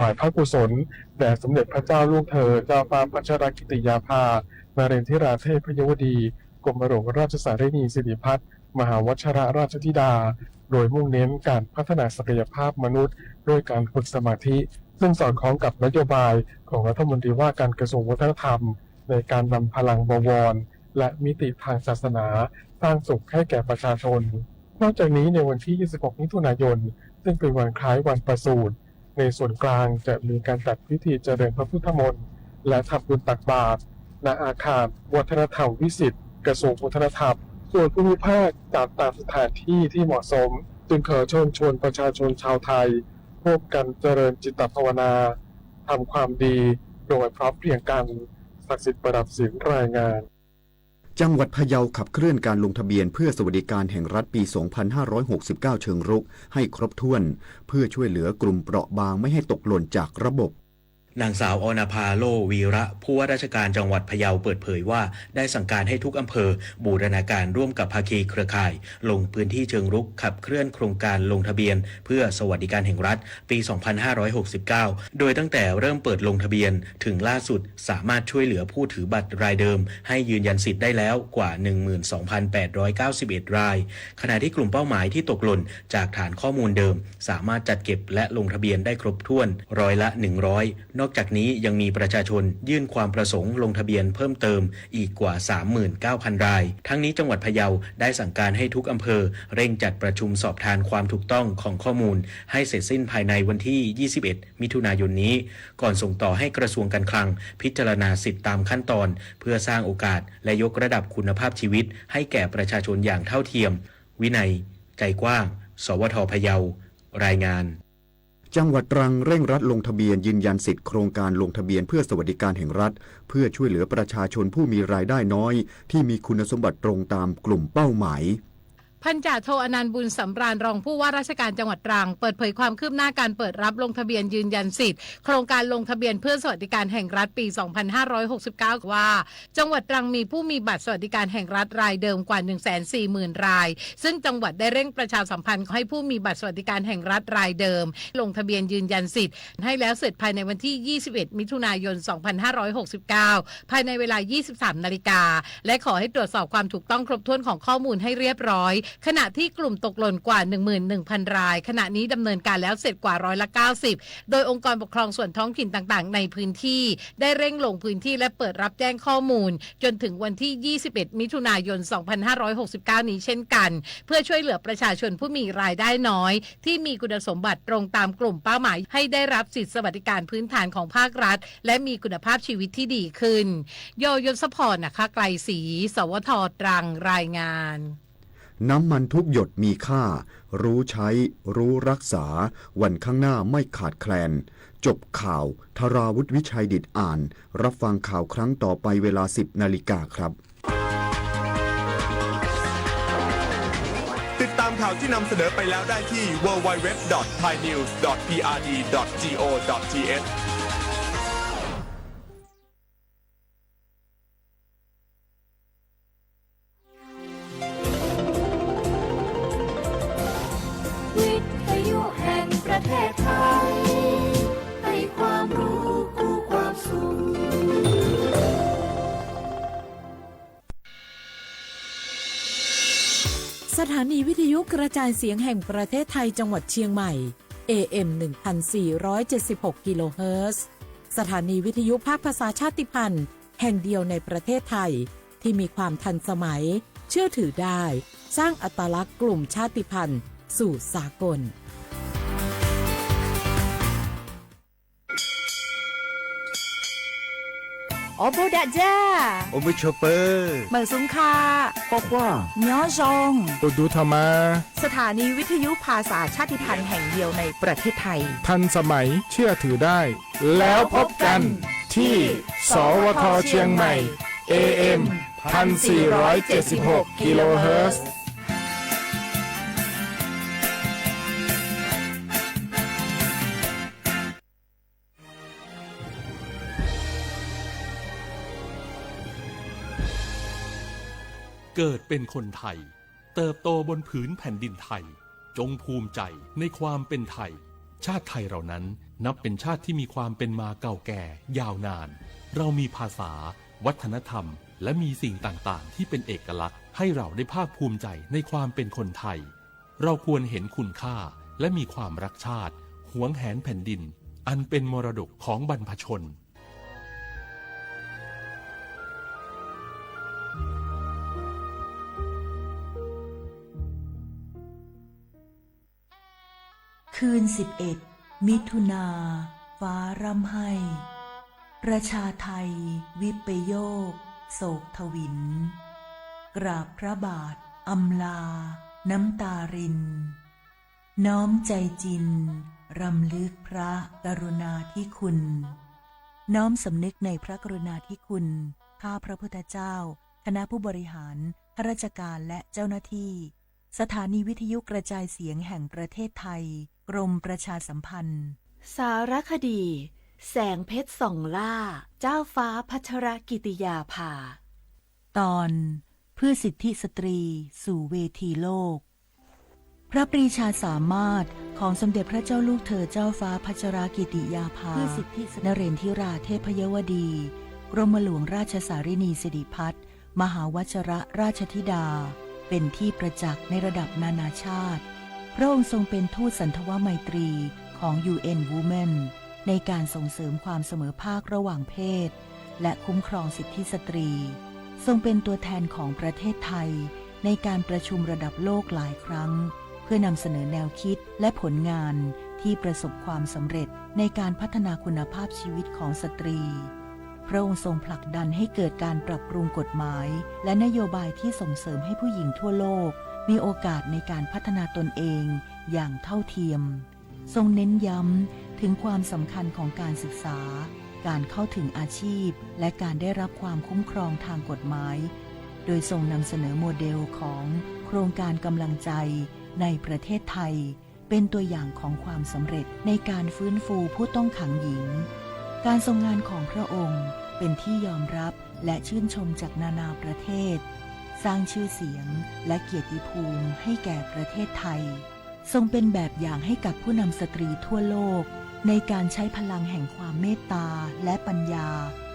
ถวายพระกุศลแด่สมเด็จพระเจ้าลูกเธอ เจ้าฟ้าพัชรกิติยาภา นเรนทิราเทพยวดี กรมหลวงราชสารินีสิริพัฒน์ มหาวชิรราชธิดา โดยมุ่งเน้นการพัฒนาศักยภาพมนุษย์ด้วยการฝึกสมาธิ ซึ่งสอดคล้องกับนโยบายของรัฐมนตรีว่าการกระทรวงวัฒนธรรม ในการนำพลังบวรและมิติทางศาสนาสร้างสุขให้แก่ประชาชน นอกจากนี้ในวันที่ ยี่สิบหก มิถุนายน ซึ่งเป็นวันคล้ายวันประสูติ ในส่วนกลางจะมีการจัดพิธีเจริญพระพุทธมนต์ และทำบุญตักบาตร ณ อาคารวัฒนธรรมวิสิต กระทรวงวัฒนธรรม ส่วนภูมิภาคจัดตามสถานที่ที่เหมาะสม จึงขอเชิญชวนประชาชนชาวไทย ร่วมกันเจริญจิตภาวนา ทำความดี โดยพร้อมเพรียงกัน ศักดิ์สิทธิ์ ประดับสิน รายงาน จังหวัดพะเยาขับเคลื่อนการลงทะเบียนเพื่อสวัสดิการแห่งรัฐปี สองพันห้าร้อยหกสิบเก้า เชิงรุกให้ครบถ้วน เพื่อช่วยเหลือกลุ่มเปราะบางไม่ให้ตกหล่นจากระบบ นางสาว อรภา โล่วีระ ผู้ว่าราชการจังหวัดพะเยาเปิดเผยว่า ได้สั่งการให้ทุกอำเภอบูรณาการร่วมกับภาคีเครือข่าย ลงพื้นที่เชิงรุกขับเคลื่อนโครงการลงทะเบียนเพื่อสวัสดิการแห่งรัฐปี สองพันห้าร้อยหกสิบเก้า โดยตั้งแต่เริ่มเปิดลงทะเบียนถึงล่าสุด สามารถช่วยเหลือผู้ถือบัตรรายเดิมให้ยืนยันสิทธิ์ได้แล้วกว่า หนึ่งหมื่นสองพันแปดร้อยเก้าสิบเอ็ด ราย ขณะที่กลุ่มเป้าหมายที่ตกหล่นจากฐานข้อมูลเดิม สามารถจัดเก็บและลงทะเบียนได้ครบถ้วนร้อยละ หนึ่งร้อย นอกจากนี้ยังมีประชาชนยื่นความประสงค์ลงทะเบียนเพิ่มเติมอีกกว่า สามหมื่นเก้าพัน ราย ทั้งนี้จังหวัดพะเยาได้สั่งการให้ทุกอำเภอเร่งจัดประชุมสอบทานความถูกต้องของข้อมูลให้เสร็จสิ้นภายในวันที่ ยี่สิบเอ็ด มิถุนายนนี้ ก่อนส่งต่อให้กระทรวงการคลังพิจารณาสิทธิ์ตามขั้นตอน เพื่อสร้างโอกาสและยกระดับคุณภาพชีวิตให้แก่ประชาชนอย่างเท่าเทียม วินัย ใจกว้าง สวท พะเยา รายงาน จังหวัดตรังเร่งรัดลงทะเบียนยืนยันสิทธิ์โครงการลงทะเบียนเพื่อสวัสดิการแห่งรัฐ เพื่อช่วยเหลือประชาชนผู้มีรายได้น้อยที่มีคุณสมบัติตรงตามกลุ่มเป้าหมาย พันจ่าโท อนันต์ บุญสำราญ รองผู้ว่าราชการจังหวัดตรัง เปิดเผยความคืบหน้าการเปิดรับลงทะเบียนยืนยันสิทธิ์โครงการลงทะเบียนเพื่อสวัสดิการแห่งรัฐปี สองพันห้าร้อยหกสิบเก้า ว่า จังหวัดตรังมีผู้มีบัตรสวัสดิการแห่งรัฐรายเดิมกว่า หนึ่งแสนสี่หมื่น ราย ซึ่งจังหวัดได้เร่งประชาสัมพันธ์ให้ผู้มีบัตรสวัสดิการแห่งรัฐรายเดิม ลงทะเบียนยืนยันสิทธิ์ให้แล้วเสร็จภายในวันที่ ยี่สิบเอ็ด มิถุนายน สองพันห้าร้อยหกสิบเก้า ภายในเวลา ยี่สิบสาม นาฬิกา และขอให้ตรวจสอบความถูกต้องครบถ้วนของข้อมูลให้เรียบร้อย ขณะที่กลุ่มตกหล่นกว่า หนึ่งหมื่นหนึ่งพัน ราย ขณะนี้ดำเนินการแล้วเสร็จกว่าร้อยละ เก้าสิบ โดยองค์กรปกครองส่วนท้องถิ่นต่างๆ ในพื้นที่ ได้เร่งลงพื้นที่และเปิดรับแจ้งข้อมูล จนถึงวันที่ ยี่สิบเอ็ด มิถุนายน สองพันห้าร้อยหกสิบเก้า นี้เช่นกัน เพื่อช่วยเหลือประชาชนผู้มีรายได้น้อย ที่มีคุณสมบัติตรงตามกลุ่มเป้าหมาย ให้ได้รับสิทธิสวัสดิการพื้นฐานของภาครัฐ และมีคุณภาพชีวิตที่ดีขึ้น ยยศพร นะคะไกลศรี สวท ตรัง รายงาน น้ำมันทุกหยดมีค่า รู้ใช้ รู้รักษา วันข้างหน้าไม่ขาดแคลน จบข่าว ธราวุฒิ วิชัยดิษฐอ่าน รับฟังข่าวครั้งต่อไปเวลา สิบ นาฬิกาครับ ติดตามข่าวที่นำเสนอไปแล้วได้ที่ ดับเบิลยู ดับเบิลยู ดับเบิลยู ดอท ไทยนิวส์ ดอท พีอาร์ดี ดอท จีโอ ดอท ทีเอช วิทยุแห่งประเทศไทย ให้ความรู้คู่ความสุข สถานีวิทยุกระจายเสียงแห่งประเทศไทยจังหวัดเชียงใหม่ เอเอ็ม หนึ่งพันสี่ร้อยเจ็ดสิบหก กิโลเฮิรตซ์ สถานีวิทยุภาคภาษาชาติพันธุ์แห่งเดียวในประเทศไทย ที่มีความทันสมัย เชื่อถือได้ สร้างอัตลักษณ์กลุ่มชาติพันธุ์สู่สากล โอโบดะจ้า โอโบโชเปอร์ เหมิงซุงค่ะ ข้อความ เมียวซอง โอดูทามา สถานีวิทยุภาษาชาติพันธุ์แห่งเดียวในประเทศไทย ทันสมัย เชื่อถือได้ แล้วพบกันที่ สวท เชียงใหม่ เอเอ็ม พันสี่ร้อยเจ็ดสิบหก กิโลเฮิรตซ์ เกิดเป็นคนไทย เติบโตบนผืนแผ่นดินไทย จงภูมิใจในความเป็นไทย ชาติไทยเรานั้นนับเป็นชาติที่มีความเป็นมาเก่าแก่ยาวนาน เรามีภาษา วัฒนธรรม และมีสิ่งต่างๆ ที่เป็นเอกลักษณ์ให้เราได้ภาคภูมิใจในความเป็นคนไทย เราควรเห็นคุณค่าและมีความรักชาติ หวงแหนแผ่นดิน อันเป็นมรดกของบรรพชน คืน สิบเอ็ด มิถุนา ฟ้าร่ำไห้ ประชาไทย วิปโยค โศกถวิล กราบพระบาท อำลา น้ำตาริน น้อมใจจริง รำลึกพระกรุณาธิคุณ น้อมสำนึกในพระกรุณาธิคุณ ข้าพระพุทธเจ้า คณะผู้บริหาร ข้าราชการ และเจ้าหน้าที่ สถานีวิทยุกระจายเสียงแห่งประเทศไทย กรมประชาสัมพันธ์ สารคดี แสงเพชรส่องล่า เจ้าฟ้าพัชรกิติยาภา ตอน เพื่อสิทธิสตรีสู่เวทีโลก พระปรีชาสามารถของสมเด็จพระเจ้าลูกเธอเจ้าฟ้าพัชรกิติยาภา นเรนทิราเทพยวดี กรมหลวงราชสารินีสิริพัฒน์ มหาวชรราชธิดา เป็นที่ประจักษ์ในระดับนานาชาติ พระองค์ทรงเป็นทูตสันทวไมตรีของ ยู เอ็น Women ในการส่งเสริมความเสมอภาคระหว่างเพศ และคุ้มครองสิทธิสตรี ทรงเป็นตัวแทนของประเทศไทย ในการประชุมระดับโลกหลายครั้ง เพื่อนำเสนอแนวคิดและผลงานที่ประสบความสำเร็จในการพัฒนาคุณภาพชีวิตของสตรี พระองค์ทรงผลักดันให้เกิดการปรับปรุงกฎหมาย และนโยบายที่ส่งเสริมให้ผู้หญิงทั่วโลก มีโอกาสในการพัฒนาตนเองอย่างเท่าเทียม ทรงเน้นย้ำถึงความสำคัญของการศึกษา การเข้าถึงอาชีพ และการได้รับความคุ้มครองทางกฎหมาย โดยทรงนำเสนอโมเดลของโครงการกำลังใจในประเทศไทย เป็นตัวอย่างของความสำเร็จในการฟื้นฟูผู้ต้องขังหญิง การทรงงานของพระองค์เป็นที่ยอมรับและชื่นชมจากนานาประเทศ สร้างชื่อเสียงและเกียรติภูมิให้แก่ประเทศไทย ทรงเป็นแบบอย่างให้กับผู้นำสตรีทั่วโลก ในการใช้พลังแห่งความเมตตาและปัญญา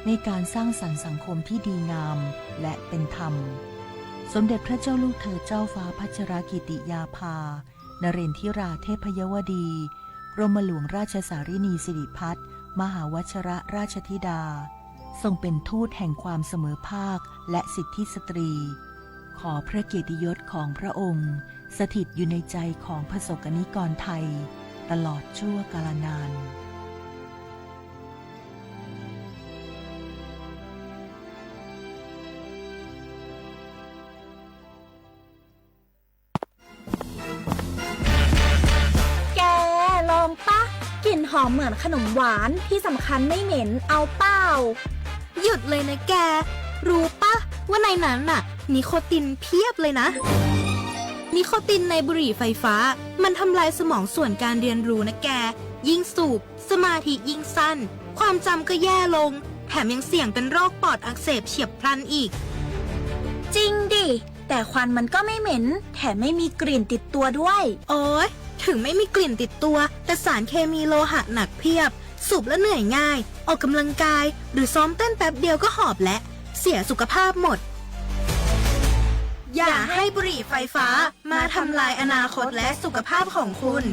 ในการสร้างสรรค์สังคมที่ดีงามและเป็นธรรม สมเด็จพระเจ้าลูกเธอเจ้าฟ้าพัชรกิติยาภา นเรนทิราเทพยวดี กรมหลวงราชสารินีสิริพัฒน์ มหาวชรราชธิดา ทรงเป็นทูตแห่งความเสมอภาคและสิทธิสตรี ขอพระเกียรติยศของพระองค์สถิตอยู่ในใจของประสบกนิกรไทยตลอดชั่วกาลนาน แก ลองปะ กลิ่นหอมเหมือนขนมหวาน ที่สำคัญไม่เหม็น เอาเปล่า หยุดเลยนะแก รู้ปะ ว่าในนั้นน่ะ นิโคตินเพียบเลยนะ นิโคตินในบุหรี่ไฟฟ้า มันทำลายสมองส่วนการเรียนรู้นะแก ยิ่งสูบ สมาธิยิ่งสั้น ความจำก็แย่ลง แถมยังเสี่ยงเป็นโรคปอดอักเสบเฉียบพลันอีก จริงดิ แต่ควันมันก็ไม่เหม็น แถมไม่มีกลิ่นติดตัวด้วย โอ๊ย ถึงไม่มีกลิ่นติดตัว แต่สารเคมีโลหะหนักเพียบ สูบแล้วเหนื่อยง่าย ออกกำลังกาย หรือซ้อมเต้นแป๊บเดียวก็หอบแล้ว เสียสุขภาพหมด อย่าให้บุหรี่ไฟฟ้ามาทำลายอนาคตและสุขภาพของคุณ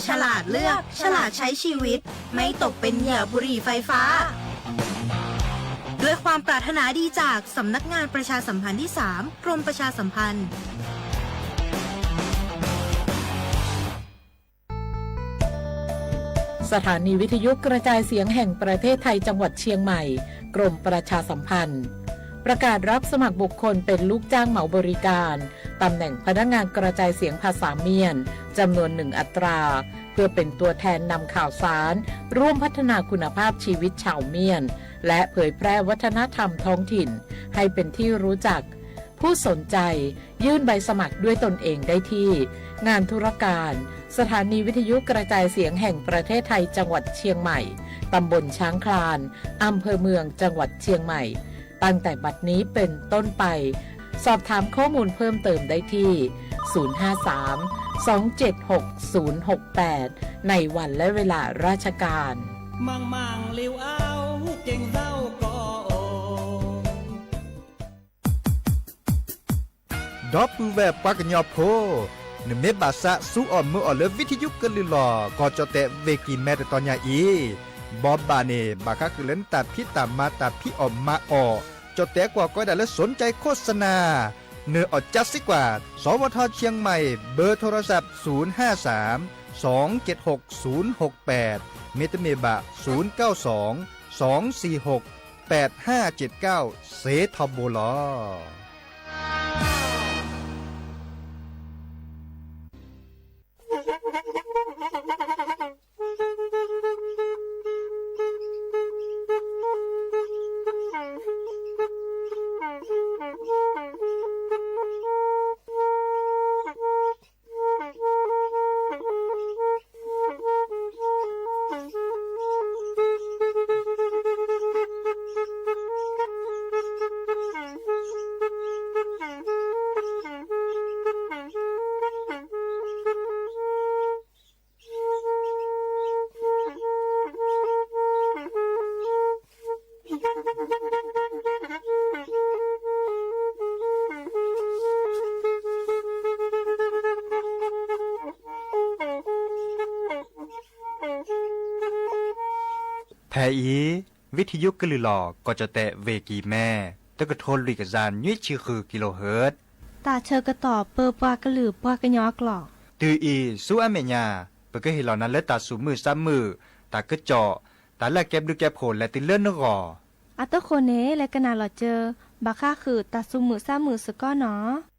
ฉลาดเลือก ฉลาดใช้ชีวิต ไม่ตกเป็นเหยื่อบุหรี่ไฟฟ้า ด้วยความปรารถนาดีจากสำนักงานประชาสัมพันธ์ที่สาม กรมประชาสัมพันธ์ สถานีวิทยุกระจายเสียงแห่งประเทศไทยจังหวัดเชียงใหม่ กรมประชาสัมพันธ์ ประกาศรับสมัครบุคคลเป็นลูกจ้างเหมาบริการ ตำแหน่งพนักงานกระจายเสียงภาษาเมียน จำนวนหนึ่งอัตรา เพื่อเป็นตัวแทนนำข่าวสาร ร่วมพัฒนาคุณภาพชีวิตชาวเมียน และเผยแพร่วัฒนธรรมท้องถิ่น ให้เป็นที่รู้จัก ผู้สนใจ ยื่นใบสมัครด้วยตนเองได้ที่ งานธุรการ สถานีวิทยุกระจายเสียงแห่งประเทศไทยจังหวัดเชียงใหม่ ตำบลช้างคลาน อำเภอเมือง จังหวัดเชียงใหม่ ตั้งแต่บัดนี้เป็นต้นไป สอบถามข้อมูลเพิ่มเติมได้ที่ ศูนย์ห้าสาม สองเจ็ดหกศูนย์หกแปด ในวันและเวลาราชการ มังมังลิวเอา เก่งเศร้าก็โอ ဒီပုၢ်ဝဲၢ်ပှၤကညီဖိ, နမ့ၢ်ဘၣ်သးစူၤအီၣ်မုာ်အီၣ်လၢ ဝံထံယုကလုၢ်လီၤ ကီၢ်ကၠီၣ်တဲၣ် ဝ့ၢ်ကံၢ်မဲ တတီၤညါအံၤ, ဘီဘၣ်န့ၣ် ဘၣ်ဃးဃုာ်လၢနတၢ်ဖံးတၢ်မၤ တၢ်ဖံးအီၣ်မၤအီၣ်, ကၠီၣ်တဲၣ်ကွၢ်ကီဒၣ်လၢ สนใจโฆษณา နအီၣ်ကၠါစ့ၢ်ကီး, สวทเชียงใหม่ เบอร์โทรศัพท์ ศูนย์ห้าสาม สองเจ็ดหก ศูนย์หกแปด မ့တမ့ၢ်ဘၣ် ศูนย์เก้าสอง สองสี่หก แปดห้าเจ็ดเก้า စ့ထီဘိလီၤ. ဖဲအံၤ ဝံထံယုကလုၢ်လီၤ ကီၢ်ကၠီၣ်တဲၣ် ဝ့ၢ်ကံၢ်မဲ တကထိလွံၢ်ကယၤ နွံဆံဃု kilohertz တၢ်ဆၢကတီၢ်ပၢပှၤကလုာ်ပှၤကညီအကျိာ်, တုၤအံၤဆူအမဲာ်ညါ ပကဟ့ၣ်လီၤနၤလၢတၢ်သူၣ်မုာ်သးမုာ်, တၢ်ကစီၣ်, တၢ်လၢအကဲဘျုးကဲဖှိၣ်လဲၤတုၤလၢနဂီၢ်, အဃိန့ၣ် လဲၤကနၣ်လီၤစၢၤ ဘၣ်ဃးဃုာ်တၢ်သူၣ်မုာ်သးမုာ်စ့ၢ်ကီးနီၤ.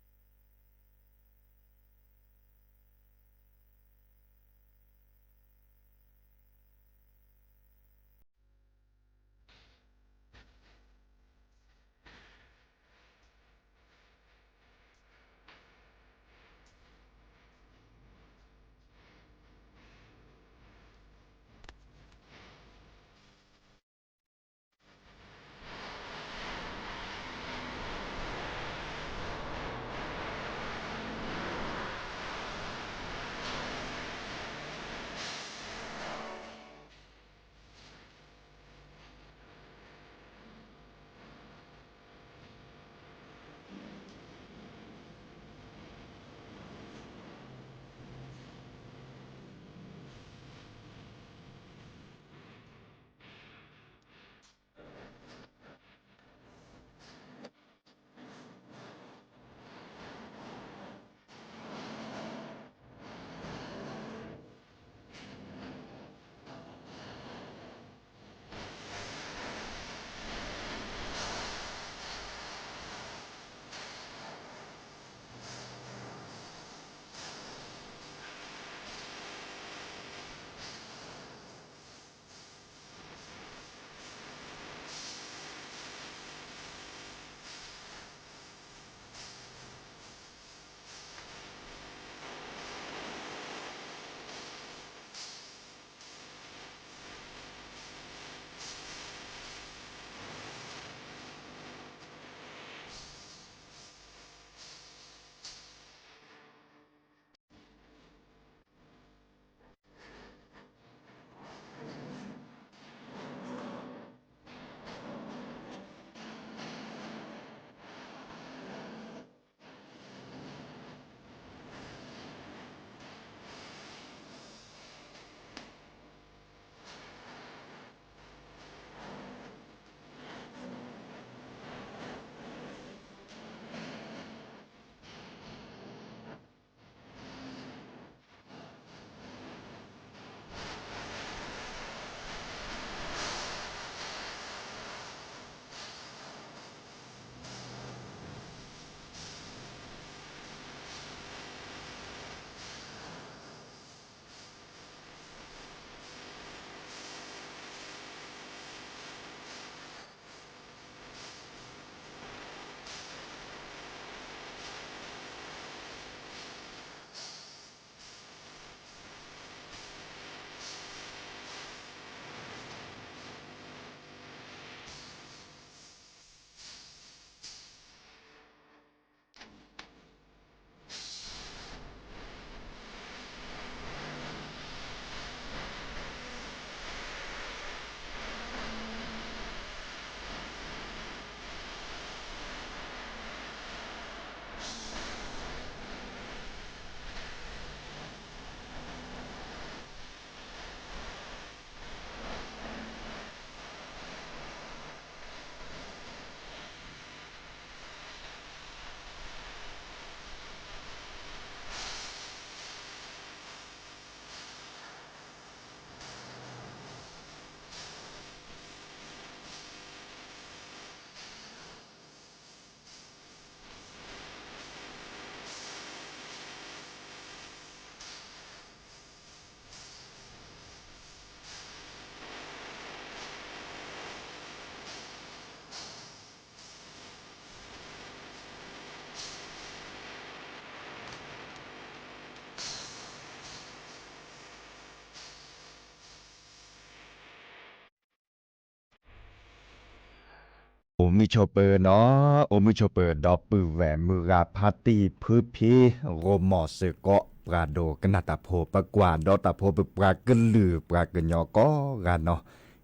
အိၣ်မုာ်ဆိးပၢၤနီၤ, အိၣ်မုာ်ဆိးပၢၤ ဒီပုၢ်ဝဲၢ်မုၢ်ဂၤဖါတံၢ်ဖုဖံ, ဂီၢ်မီၢ်စ့ၢ်ကီး ပှၤဒိကနၣ်တၢ်ဖိ, ပကွၢ်ဒီးတၢ်ဖိ, ပပှၤကလုာ်ပှၤကညီကိးဂၤနီၤ,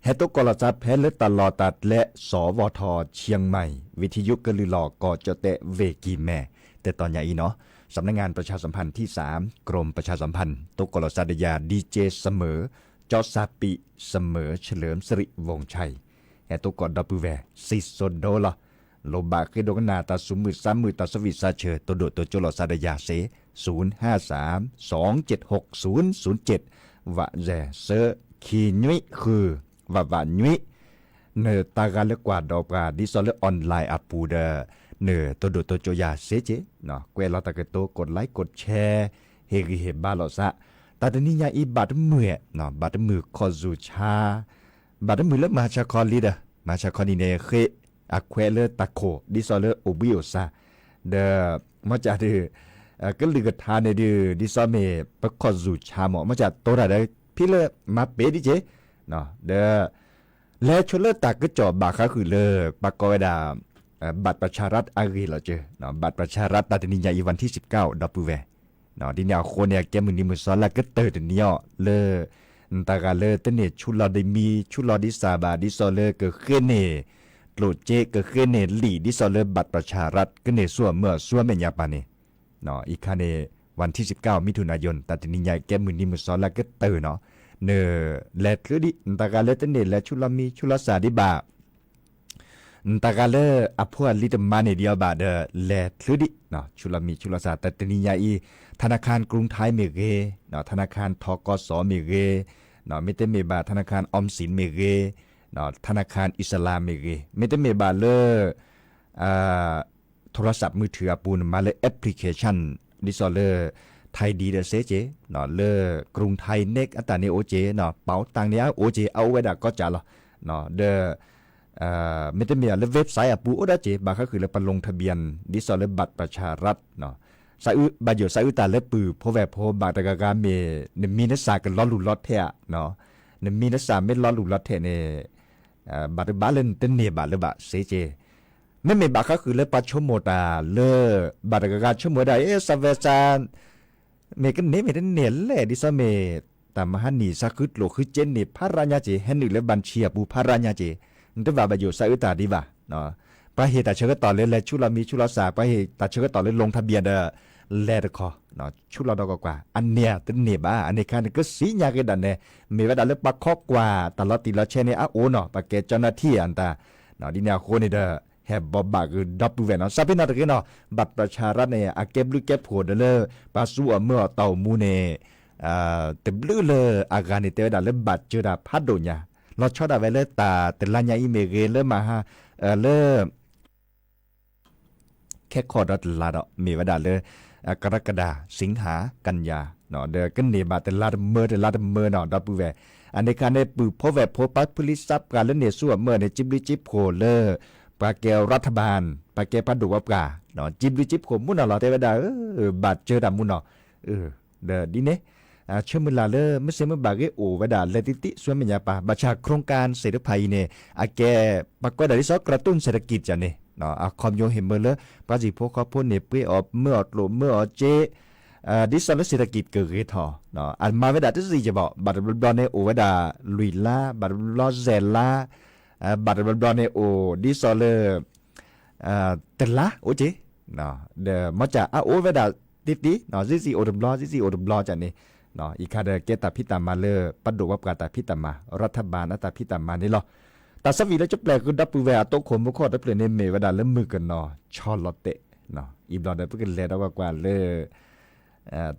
ဟဲတိကိးလီၤသးဖဲလၢတၢ်လီၢ်တၢ်ကျဲ สวท เชียงใหม่ วิทยุကလုာ်လီၤ กระจายเสียง เวกีแม่ တတီၤညါအံၤနီၤ, สำนักงานประชาสัมพันธ์ที่สาม กรมประชาสัมพันธ์ တိကိးလီၤသးဒီးယၤ ดีเจ เสมอ จอสปี เสมอ เฉลิมสิริ วงศ์ชัย ဟဲတိကိးဒီပုၢ်ဝဲၢ် စံၣ်စိၤဒိလီၤ, လိၣ်ဘၣ်ဃ့ဒိကနၣ်တၢ်သူၣ်မုာ်သးမုာ် တၢ်ဆၢဝံၣ်စၢ်ဆၢ တိဒိၣ်တိကၠိလီၤသးဒီးယၤစ့ ศูนย์ห้าสาม สองเจ็ดหกศูนย์ศูนย์เจ็ด ဝးစဲး ဆၢ ခံနွံဃု ဝးဝးနွံ နတၢ်ဂၤလၢကွၢ်ဒီးပှၤ ဒ်သိးလၢ online အပူၤဒီး နတိဒိၣ်တိကၠိယၤစ့က့, ကွဲးလီၤတၢ်ကတိၤ กดไลค์ กดแชร์ ဟ့ၣ်ဂံၢ်ဟ့ၣ်ဘါလိာ်သး, တၢ်တနံၤညါအံၤ ဘၣ်တမုာ်, ဘၣ်တမုာ်ခီၣ်စူၤဆါ, ဘၣ်တမုာ်လၢမၤဆါခီလံဒီး မၤဆါခီနံၤန့ၣ် ဃ့အခွဲးလၢတၢ်ခိၣ် ဒ်သိးလၢအိၣ်ဘှံးအိၣ်သါ, ဒီး မ့ၢ်ကးဒုး ကလုၢ်ကထါန့ၣ်ဒုး ဒ်သိးမ့ၢ်ပခီၣ်စူၤဆါမး မ့ၢ်ကးတိၤတၢ်ဒီး ဖဲလၢမၤပ့ၤဒ်က့, ဒီး လဲၤဆိလၢတၢ်ကစီၣ်ဘၣ်ဃးဃုာ်လၢ ပကိးဝဲဒၣ် บัตรประชารัฐ အဂ့ၢ်လီၤက့, บัตรประชารัฐ တၢ်တနံၤညါအံၤ วันที่สิบเก้า ဒီပုၢ်ဝဲၢ်, ဒ်န့ၣ်အဃိန့ၣ် အကဲမုၢ်နံၤမုၢ်သီလၢကတၢၢ်တနံၤအီၤလၢ နတၢ်ဂၤလၢတန့ၢ်ဆူၣ်လီၤဒံးမံ ဆူၣ်လီၤဒံးစၢ်ဘၣ် ဒ်သိးလၢကဃ့န့ၢ် ကျိၣ်စ့ ကဃ့န့ၢ်လံာ် ဒ်သိးလၢ บัตรประชารัฐ ကန့ၢ်ဆူၣ်အမၢအဆူၣ်အမဲာ်ညါပၢ်န့ၣ် အံၤခါန့ၣ် วันที่สิบเก้า มิถุนายน တၢ်တနံၤညါအံၤ ကဲမုၢ်နံၤမုၢ်သီလၢကတၢၢ်နီၤ, နလဲၤချုးဒံး နတၢ်ဂၤလၢတန့ၢ်လဲၤဆူၣ်လီၤမံဆူၣ်လီၤစၢ်ဒံးဘၣ် နတၢ်ဂၤလၢအဖိအလံၤတမၤန့ၢ်ဒံးအီၤဘၣ်ဒီး လဲၤချုးဒံး ဆူၣ်လီၤမံဆူၣ်လီၤစၢ် တၢ်တနံၤညါအံၤ ธนาคารกรุงไทย မ့ၢ်ဂ့ၤ, ธนาคาร ทกส မ့ၢ်ဂ့ၤ, မ့တမ့ၢ်ဘၣ် ธนาคารออมสิน မ့ၢ်ဂ့ၤ, ธนาคารอิสลาม မ့ၢ်ဂ့ၤ, မ့တမ့ၢ်ဘၣ်လၢ โทรศัพท์มือถือ အပူၤ နမၤလၢ application ဒ်သိးလၢ ไทยดี ဒီးစ့က့, လၢ กรุงไทย Next အတၢ်န့ၣ်အိၣ်က့, เป๋าตัง န့ၣ်အအိၣ်က့ အအိၣ်ဝဲဒၣ်ကိးကၢ်လီၤ, ဒီး မ့တမ့ၢ်လၢ website အပူၤအိၣ်ဒၣ်က့ ဘၣ်ဃးဃုာ်လၢပ ลงทะเบียน ဒ်သိးလၢ บัตรประชารัฐ စးအု ဘၣ်ယိၣ်စးအုတၢ်လၢပုၢ်ဖိဝဲၢ်ဖိဘၣ်တဂၤဂၤမ့ၢ် နမံနစၢ်ကလီၤလူၢ်လီၤထဲးဧါ, နမံနစၢ်မ့ၢ်လီၤလူၢ်လီၤထဲးန့ၣ် ဘၣ်တဘၣ်လၢနတန့ၢ်ဘၣ်လၢၤဘၣ်စ့က့, မ့မ့ၢ်ဘၣ်ဃးဃုာ်လၢပှၤဆိကမိၣ်တၢ်လၢ ဘၣ်တဂၤဂၤဆိကမိၣ်ဝဲဒၣ် အ့ စးဝဲစး မ့ၢ်ကန့ၢ်မ့ၢ်တန့ၢ်လဲၣ် ဒ်သိးမ့ၢ် တၢ်မဟါနံၤစးဃုကျိၣ်ဃုစ့န့ၣ် ဖးရါညါက့ ဟဲနုာ်လၢ บัญชี အပူၤ ဖးရါညါက့, နတဘၣ်ဘၣ်ယိၣ်စးအုတၢ်ဒံးဘၣ်, ပှၤဟ့ၣ်တၢ်ဆၢကတီၢ်လၢလဲၤဆူၣ်လီၤမံဆူၣ်လီၤစၢ် ပှၤဟ့ၣ်တၢ်ဆၢကတီၢ်လၢ ลงทะเบียน ဒီး လဲၤတခီ ဆူၣ်လီၤဒီးကွၢ်ကွၢ် အန့ၢ်တန့ၢ်ဘၣ် အန့ၣ်ခါန့ၣ် ကစံးညါက့ၤဒၣ်နဲ မ့ၢ်ဝဲဒၣ်လၢပှၤခိးကွၢ်တၢ်လီၤတံၢ်လီၤဆဲးန့ၣ် အအိၣ်နီၤ ပှၤကဲ เจ้าหน้าที่ အတၢ်, ဒ်န့ၣ်အဃိန့ၣ်ဒီး ဟဲဘိးဘၣ်ဃုာ်ဒီပုၢ်ဝဲၢ်နီၤ စးဖဲနီၤတဂ့ၤနီၤ บัตรประชารัฐ န့ၣ် အကဲဘျုးကဲဖှိၣ်ဒီးလၢ ပှၤသူအီၤမၢအီၤတီၢ်အိၣ်မူန့ၣ် တဘျုးလၢအဂၤန့ၣ် တဲဝဲဒၣ်လၢဘၣ်စၢၤတၢ်ဖးဒိၣ်ညါ, လီၤဆီဒၣ်ဝဲလၢတၢ်တလါညါအံၤမ့ၢ်ဂ့ၤ လၢမဟါ လၢ ခဲခီဒီးတလါဒီး မ့ၢ်ဝဲဒၣ်လၢ กรกฎา สิงหา กันยา ဒီးကန့ၢ်ဘၣ်တလါတမၢ တလါတမၢနီၤ ဒီပုၢ်ဝဲၢ်, အန့ၣ်ခါန့ၣ် ပုၢ်ဖိဝဲၢ်ဖိ ပှၤဖုလံသးပှၢ်လၢန့ၢ်ဆူၣ်အမၢန့ၣ် စံးဘျုးစံးဖှိၣ်လၢ ပှၤကဲ รัฐบาล ပှၤကဲပှၤဒိၣ်ပှၤပှၢ်, စံးဘျုးစံးဖှိၣ်မူနီၤလီၤ တဲဝဲဒၣ် ဘၣ်စၢၤတၢ်မူနီၤ, ဒီးဒ်န့ၣ် ဆၢမုၢ်လၢ်လၢ မ့ၢ်စ့မ့ၢ်ဘၣ်ဂ့ၤအိၣ်ဝဲဒၣ်လဲၤတံၢ်တံၢ် ဆူမဲာ်ညါပၢ် ဘၣ်ဆၣ် โครงการ သ့ၣ်တဖၣ်အံၤန့ၣ် အကဲ ပှၤကွဲးဒၣ်ဒ်သိး กระตุ้นเศรษฐกิจ န့ၣ် အခီပညီဟ့ၣ်မၢလၢ ပှၤဟံၣ်ဖိဃီဖိန့ၣ် ပှ့ၤအီၣ်မၢအီၣ်ကျိၣ် မၢအီၣ်စ့ ဒ်သိးလၢ เศรษฐกิจ ကဂ့ၤထီၣ်, အမၤဝဲဒၣ်တစံၣ်ကဘီၣ် ဘၣ်တဘျီဘျီန့ၣ် အိၣ်ဝဲဒၣ်လွံၢ်လါ ဘၣ်တဘျီဘျီစဲးလါ, ဘၣ်တဘျီဘျီန့ၣ် အိၣ်ဒ်သိးလၢ တလါအိၣ်က့ၤ, ဒီးမ့ၢ်ကးအအိၣ်ဝဲဒၣ်တံၢ်တံၢ် စံၣ်စံၣ်အိၣ်တဘျီ စံၣ်စံၣ်အိၣ်တဘျီကန့ၣ်, အံၤခါဒီးကဲတၢ်ဖံးတၢ်မၤလၢ ပဒိၣ်ပှၤပှၢ်တၢ်ဖံးတၢ်မၤ รัฐบาล အတၢ်ဖံးတၢ်မၤန့ၣ်လီၤ. တၢ်ဆၢဝံၣ်လၢကပျဲၢ်ဃုာ်ဒီပုၢ်ဝဲၢ်အတိခိၣ်မူခိၣ်တဖျၢၣ်န့ၣ် မ့ၢ်ဝဲဒၣ်လၢမုၢ်ကနီၤဆီလီၤတဲာ်, အံၤဘျီဒီးပကလဲၤဒီးကွၢ်ကွၢ်လၢ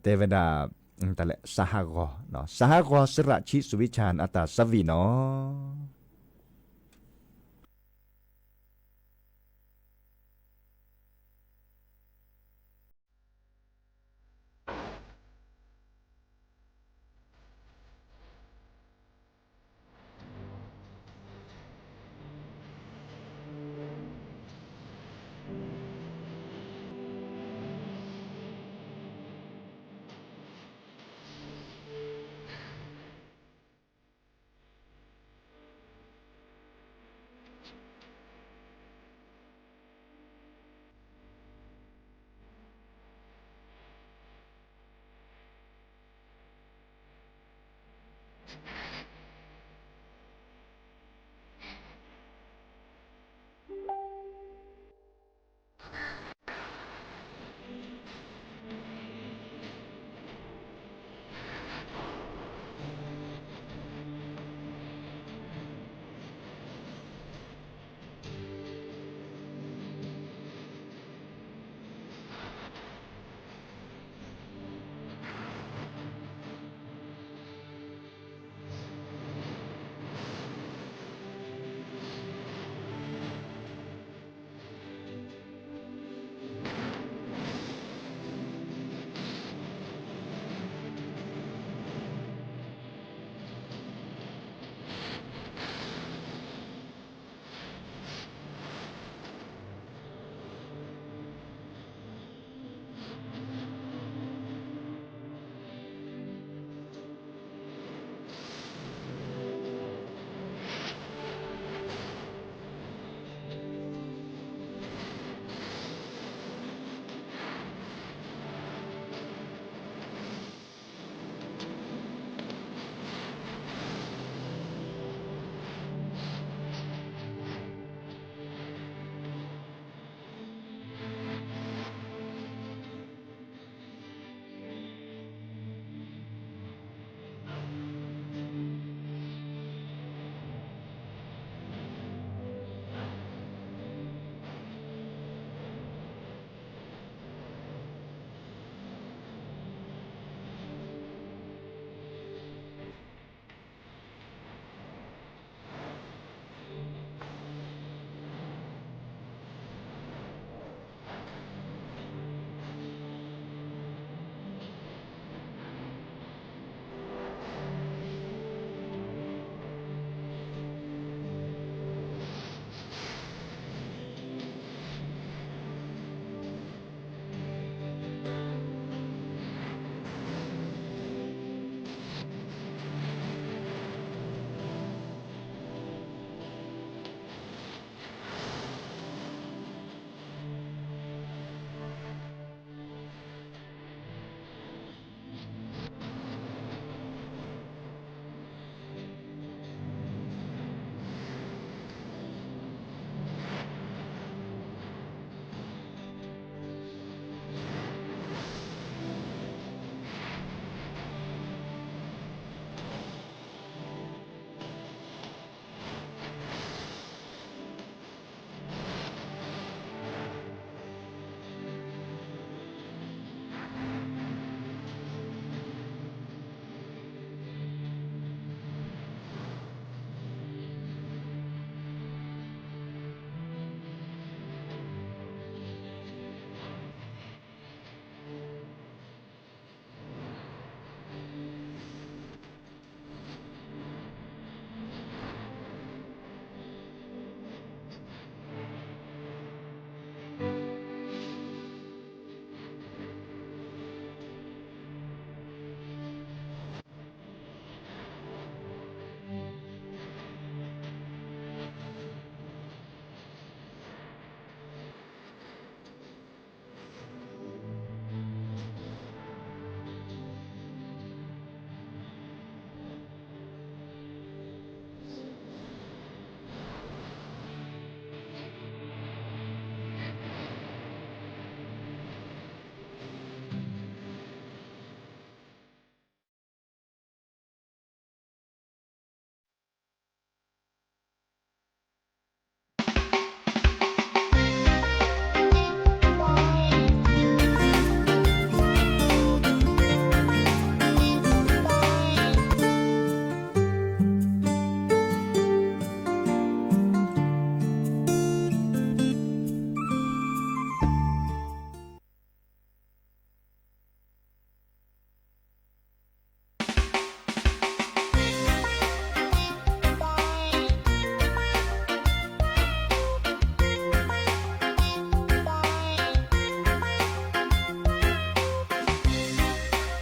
တဲဝဲဒၣ် တၢ်လဲၣ် စဟဂီၤ, สหกรณ์ สระชีสุวิชาญ အတၢ်ဆၢဝံၣ်နီၤ.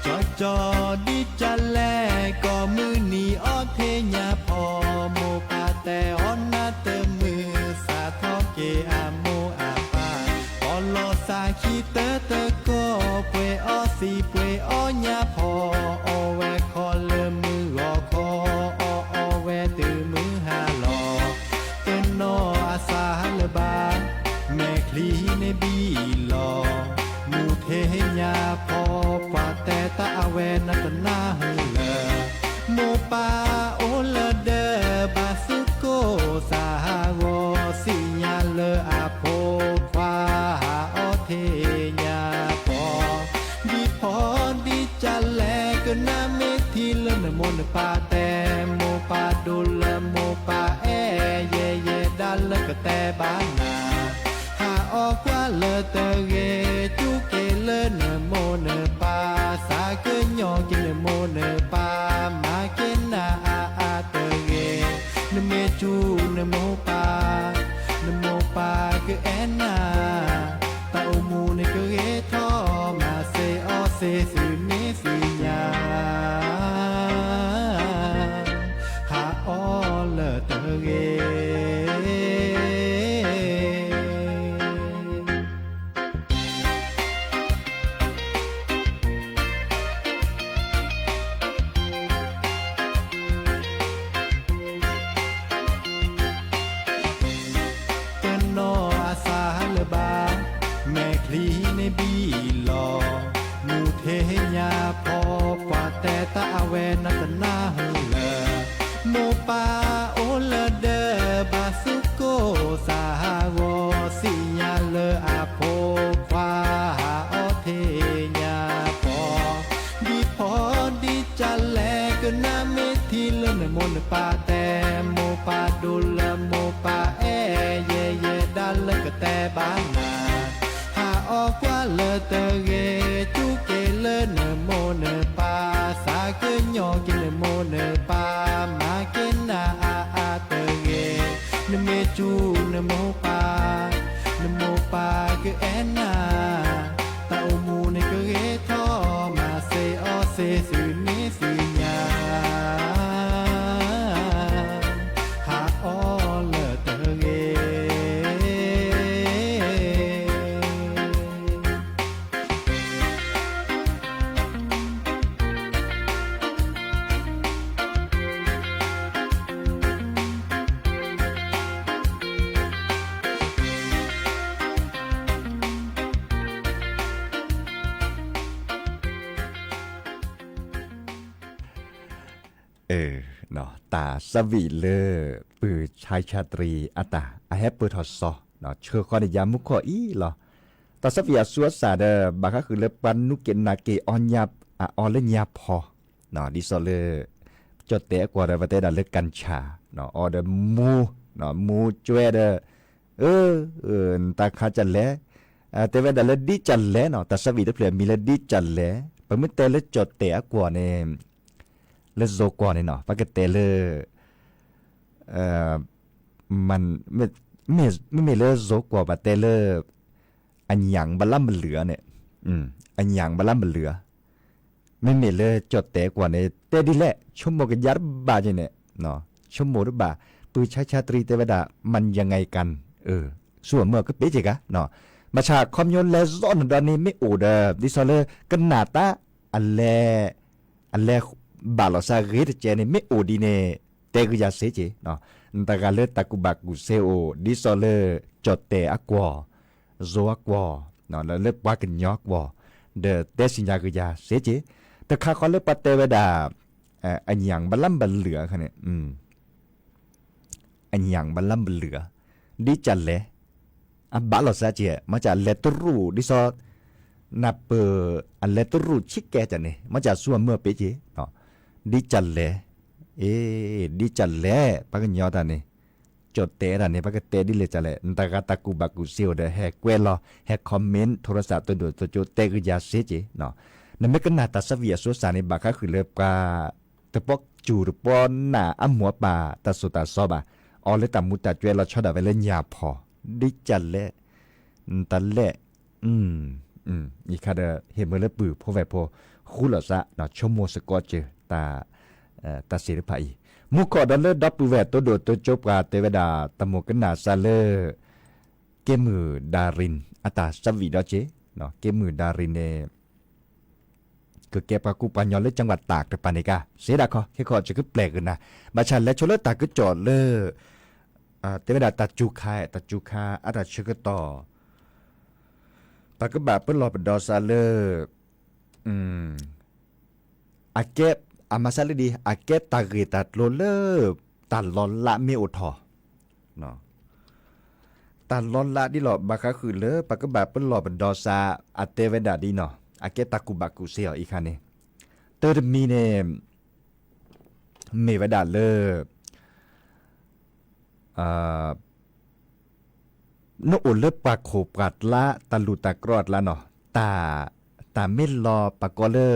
ကၠီကၠီဒ်ကလဲၣ် ကိးမုၢ်နံၤအီထံညါဖီ, မိၢ်ပၢ်တဲအီၤနၤတမုာ် စးထီၣ်က့ၤအမိၢ်အပၢ်, ပီၣ်လီၤစးခံတၢတကီၢ်, ပှ့ၤအီသံးပှ့ၤအီညါဖီ, အိၣ်ဝဲခီလၢမုၢ်ဂီၤခီ, လၢကတဲဘၣ်နၤ, ဟးအီကွၢ်လၢတဂ့ၤ, စူၢ်က့ၤလၢနမိၢ်နပၢ်, သးကညီၤက့ၤနမိၢ်နပၢ်, မၤက့ၤနၤအါအါတဂ့ၤ, နမ့ၢ်စူၢ်နမိၢ်ပၢ်, နမိၢ်ပၢ်ကအဲၣ်နၤ, တၢ်အိၣ်မူန့ၣ်ကဂ့ၤထီၣ်, မၤစ့အီၣ်စ့သုမ့ၢ်သ့ၣ်ညါ ဟးအီလၢတဂ့ၤ. တနီၤအသးလၢၤဘၣ်, မဲာ်ချံန့ၣ်ဘံၣ်လီၤ, မူထ့ညါဖီ, ပှၤတဲတၢ်အဝဲနတနၢ်ဟူလၢၤ, မိၢ်ပၢ်အိၣ်လၢဒၢး ဘၣ်သူၣ်ကိၢ်သးဂီၤ, သ့ၣ်ညါလၢအဖိခွါ ဟးအီထ့ညါဖီ, ဒ်ဖီဒ်ကလဲၤ ကနၣ်မ့ၢ်ထံလၢနမိၢ်နပၢ်တဲ, မိၢ်ပၢ်ဒိၣ်လၢမိၢ်ပၢ်အဲၣ်ယဲၢ်ယဲၢ် ဒၣ်လၢကတဲဘၣ်နၤ, ဟးအီကွၢ်လၢတဂ့ၤ, စူၢ်က့ၤလၢနမိၢ်နပၢ်, သးကညီၤက့ၤနမိၢ်နပၢ်, မၤက့ၤနၤအါအါတဂ့ၤ, နမ့ၢ်စူၢ်နမိၢ်ပၢ်, နမိၢ်ပၢ်ကအဲၣ်နၤ, တၢ်အိၣ်မူန့ၣ်ကဂ့ၤထီၣ်, မၤစ့အီၣ်စ့သုမ့ၢ်သ့ၣ်ညါ ဟးအီလၢတဂ့ၤ. တၢ်သးဝံၣ်လၢ ပုၢ်ဆါဆါတရံးအတၢ် အဟဲပၢၢ်ထီၣ်စီၤ ဆှၢဃီန့ၣ်ယါမူခိၣ်အံၤလီၤ. တၢ်သးဝံၣ်အဆူအစၢ်ဒီး ဘၣ်ဃးဃုာ်လၢပှၤနူၢ်က့ၤနးက့ၤအီညါ အအီလၢညါဖီ, ဒ်သိးလၢ ကၠီၣ်တဲာ်အကွီၢ်ဒီး ပတဲဒၣ်လၢ ကၣ်ဆၣ် အီဒီးမူ မူကၠွဲဒီး အၢ နတၢ်ခါကလဲၣ်, တဲဝဲဒၣ်လၢဒ်ကလဲၣ်နီၤ, တၢ်သးဝံၣ်တဖျၢၣ်အမံၤလၢဒ်ကလဲၣ်, ပမ့ၢ်တဲလၢကၠီၣ်တဲာ်အကွီၢ်န့ၣ် လၢယိၤကွီၢ်န့ၣ်နီၤ ပကတဲလၢ မ့မ့ၢ်လၢယိၤကွီၢ်ဘၣ်တဲလၢ အညၣ်ဘလၢမလုာ်န့ၣ်, အညၣ်ဘလၢမလုာ်, မ့မ့ၢ်လၢကၠီၣ်တဲာ်ကွီၢ်န့ၣ် တဲဒ်လဲၣ် ဆိကမိၣ်ကယါတဘၣ်က့န့ၣ်, ဆိကမိၣ်တဘၣ်, ပုၢ်ဆါဆါတရံးတဲဝဲဒၣ် မၤယၤငါကၣ်, ဆူအမၢကပ့ၤက့ၤဂၤ, ဘၣ်ဆၣ်ခီပညီလဲၤစိာ်နဒီးန့ၣ်မ့ၢ်အိၣ်ဒီး ဒ်သိးလၢကနၣ်တၢ် အလဲၤ အလဲၤဘၣ်လီၤစၢ်ဂ့ၤတကဲန့ၣ် မ့ၢ်အိၣ်ဒ်န့ၣ် တဲကယၤစ့က့ၤ, နတဂၤလၢတၢ်ကူၣ်ဘၣ်ကူၣ်သ့အိၣ် ဒ်သိးလၢ ကၠီၣ်တဲာ်အကွီၢ်, ယိၤအကွီၢ်, လၢပှၤကညီကွီၢ်, ဒီးတဲစံၣ်ညါကယၤစ့က့ၤ, တခါဃီလၢပှၤတဲဝဲဒၣ် အညၣ်ဘလၢမလုာ်အခါန့ၣ် အညၣ်ဘလၢမလုာ်, ဒ်ကလဲၣ်, အဘၣ်လီၤစၢ်က့ၤ မ့ၢ်ကလဲၤတရူး ဒ်သိး နၢ်ပၢၢ် အလဲၤတရူးဆံးကဲကန့ၣ် မ့ၢ်ကဆူအမၢပ့ၤက့ၤ, ဒ်ကလဲၣ်, အ့ ဒ်ကလဲၣ် ပှၤကညီတၢ်န့ၣ်, ကၠီၣ်တဲာ်တၢ်န့ၣ် ပကတဲဒ်လဲၣ်ကလဲၣ် နတဂၤတၢ်ကူၣ်ဘၣ်ကူၣ်သ့အိၣ်ဒီး ဟဲကွဲးလီၤ ဟဲ comment ထိရစးတိဒိၣ်တိကၠိ တဲကယၤစ့က့ၤ, နမ့ၢ်ကနၣ်တၢ်သးဝံၣ်အစိစၢ်န့ၣ် ဘၣ်ဃးဃုာ်လၢပှၤ တပီစူၢ်တပီနာ်အမိၢ်အပၢ်တၢ်သိၣ်တၢ်သီဘၣ်, အီၤလၢတၢ်မူတၢ်ကွဲးလီၤဆီဒၣ်ဝဲလၢညါဖီ, ဒ်ကလဲၣ်, တလဲၣ်, အံၤခါဒီး ဟ့ၣ်မ့ၢ်လၢပုၢ်ဖိဝဲၢ်ဖိ ဃူလီၤသး ဆိကမိၣ်စ့ၢ်ကီးစၢၤ တၢ်စ့တဖၣ်အံၤ, မူခိၣ်ဒီးလၢဒီပုၢ်ဝဲၢ်တိဒိၣ်တိကၠိပှၤတဲဝဲဒၣ် တၢ်မိၢ်ကနၣ်စၢ်လၢ က့မုၢ်ဒါရံၣ် အတၢ်သးဝံၣ်ဒီးက့ၤ, က့မုၢ်ဒါရံၣ်န့ၣ် ကကဲပှၤကူပှၤညီလၢကၠၢ်ဝးတၢ်တပၤန့ၣ်ကါ စ့ဒၣ်ခီ ခဲခီယကပျဲၢ်ကနၤ, ဘၣ်ဆၣ်လဲၤဆိလၢတၢ်ကစီၣ်လၢ တဲဝဲဒၣ်တၢ်စူၤခါ တၢ်စူၤခါ အတၢ်ဆၢကတီၢ် ပကဘၣ်ပလီၢ်ပဒီစးလၢ အကဲ အမၤစၢ်လၢဒ် အကဲတၢ်ဂ့ၢ်တၢ်ကျိၤလၢ တၢ်လီၤလးမ့ၢ်အိၣ်ထီၣ် တၢ်လီၤလးဒ်လီၤ ဘၣ်ဃးဃုာ်လၢ ပကဘၣ်ပလီၢ်ပဒီစး အတဲဝဲဒၣ်ဒ်နီၤ အကဲတၢ်ကူၣ်ဘၣ်ကူၣ်သ့အီၤအံၤခါန့ၣ်, တၢ်တမံၤန့ၣ် မ့ၢ်ဝဲဒၣ်လၢ အ နအိၣ်လၢပှၤခိၣ်ပှၤကျါ တၢ်လူၢ်တၢ်ကြီအကျါနီၤ, တၢ် တၢ်မ့ၢ်လီၤပှၤကိးလၢ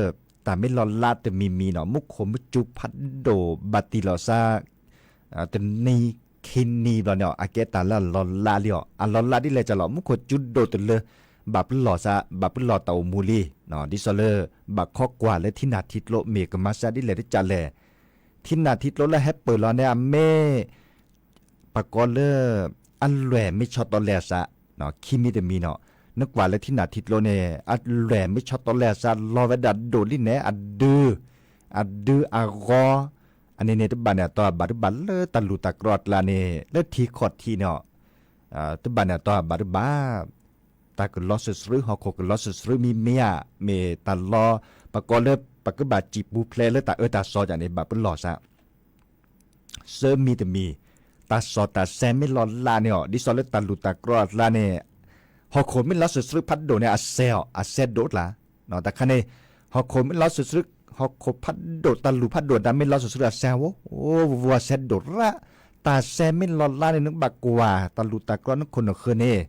တၢ်မ့ၢ်လီၤလါတမံၤမံၤနီၤ, မူခိၣ်မ့ၢ်စူၤဖးဒိၣ်ဘၣ်တံၢ်လီၤစါ တနံၤခံနံၤဘျီန့ၣ်အီၤ အကဲတၢ်လၢအလီၤလါလံအီၤ, အလီၤလါဒ်လဲၣ်ကလီၤ, မူခိၣ်စူၤဒိၣ်တလၢ ဘၣ်ပလီၢ်စး ဘၣ်ပလီၢ်တၢ်အိၣ်မူလံ. ဒ်သိးလၢ ဘၣ်ခီကွၢ်လၢထံနၢ်ထံကျိ မ့ၢ်ကမၤစၢ်ဒ်လဲၣ်တကလဲၣ်. ထံနၢ်ထံကျိလၢဟဲပၢၢ်လီၤန့ၣ် အမ့ၢ် ပှၤကိးလၢ အလွဲၢ်မ့ၢ်ဆီတလဲအစး, ခံမံၤတမံၤနီၤ, နကွၢ်လၢထံနၢ်ထံကျိန့ၣ် အလွဲၢ်မ့ၢ်ဆီတလဲအစး လီၤဝဲဒၣ်ဒိၣ်လံန့ၣ် အဒု အဒုအဂီၤ, အန့ၣ်န့ၣ် တဘၣ်န့ၣ်အတီၤဘၣ်တဘၣ်လၢတၢ်လူၢ်တၢ်ကြီအကျါန့ၣ် လၢထံခီၣ်ထံးန့ၣ် တဘၣ်န့ၣ်အတီၤဘၣ်တဘၣ် တၢ်ကလီၤစၢၤဆှၢ ဟီၣ်ခိၣ်ကလီၤစၢၤဆှၢမံၤမ့ၢ်ဧါ, မ့ၢ်တၢ်လီၤ ပှၤကိးလၢ ပကဘၣ်စံၣ်ပူၤဖျဲးလၢတၢ်အၢတၢ်သီကန့ၣ် ဘၣ်ပလီၢ်စး ဆၢမံၤတမံၤ, တၢ်စီၣ်တၢ်ဆဲမ့ၢ်လီၤလးန့ၣ်အီၤ ဒ်သိးလၢတၢ်လူၢ်တၢ်ကြီအကျါန့ၣ် ဟီၣ်ခိၣ်မ့ၢ်လီၤစၢၤဆှၢဖးဒိၣ်န့ၣ် အစဲးအီၤ အစဲးဒိၣ်တကျါ, တခါန့ၣ် ဟီၣ်ခိၣ်မ့ၢ်လီၤစၢၤဆှၢ ဟီၣ်ခိၣ်ဖးဒိၣ် တၢ်လူၢ်ဖးဒိၣ် တၢ်မ့ၢ်လီၤစၢၤဆှၢအစဲး ဝဲ ဝဲ ဝဲ အစဲးဒိၣ်ရၣ်, တၢ်ဆဲမ့ၢ်လီၤလးန့ၣ် နကဘၣ်ကွၢ် တၢ်လူၢ်တၢ်ကြီနခိၣ်နဃၢၤန့ၣ်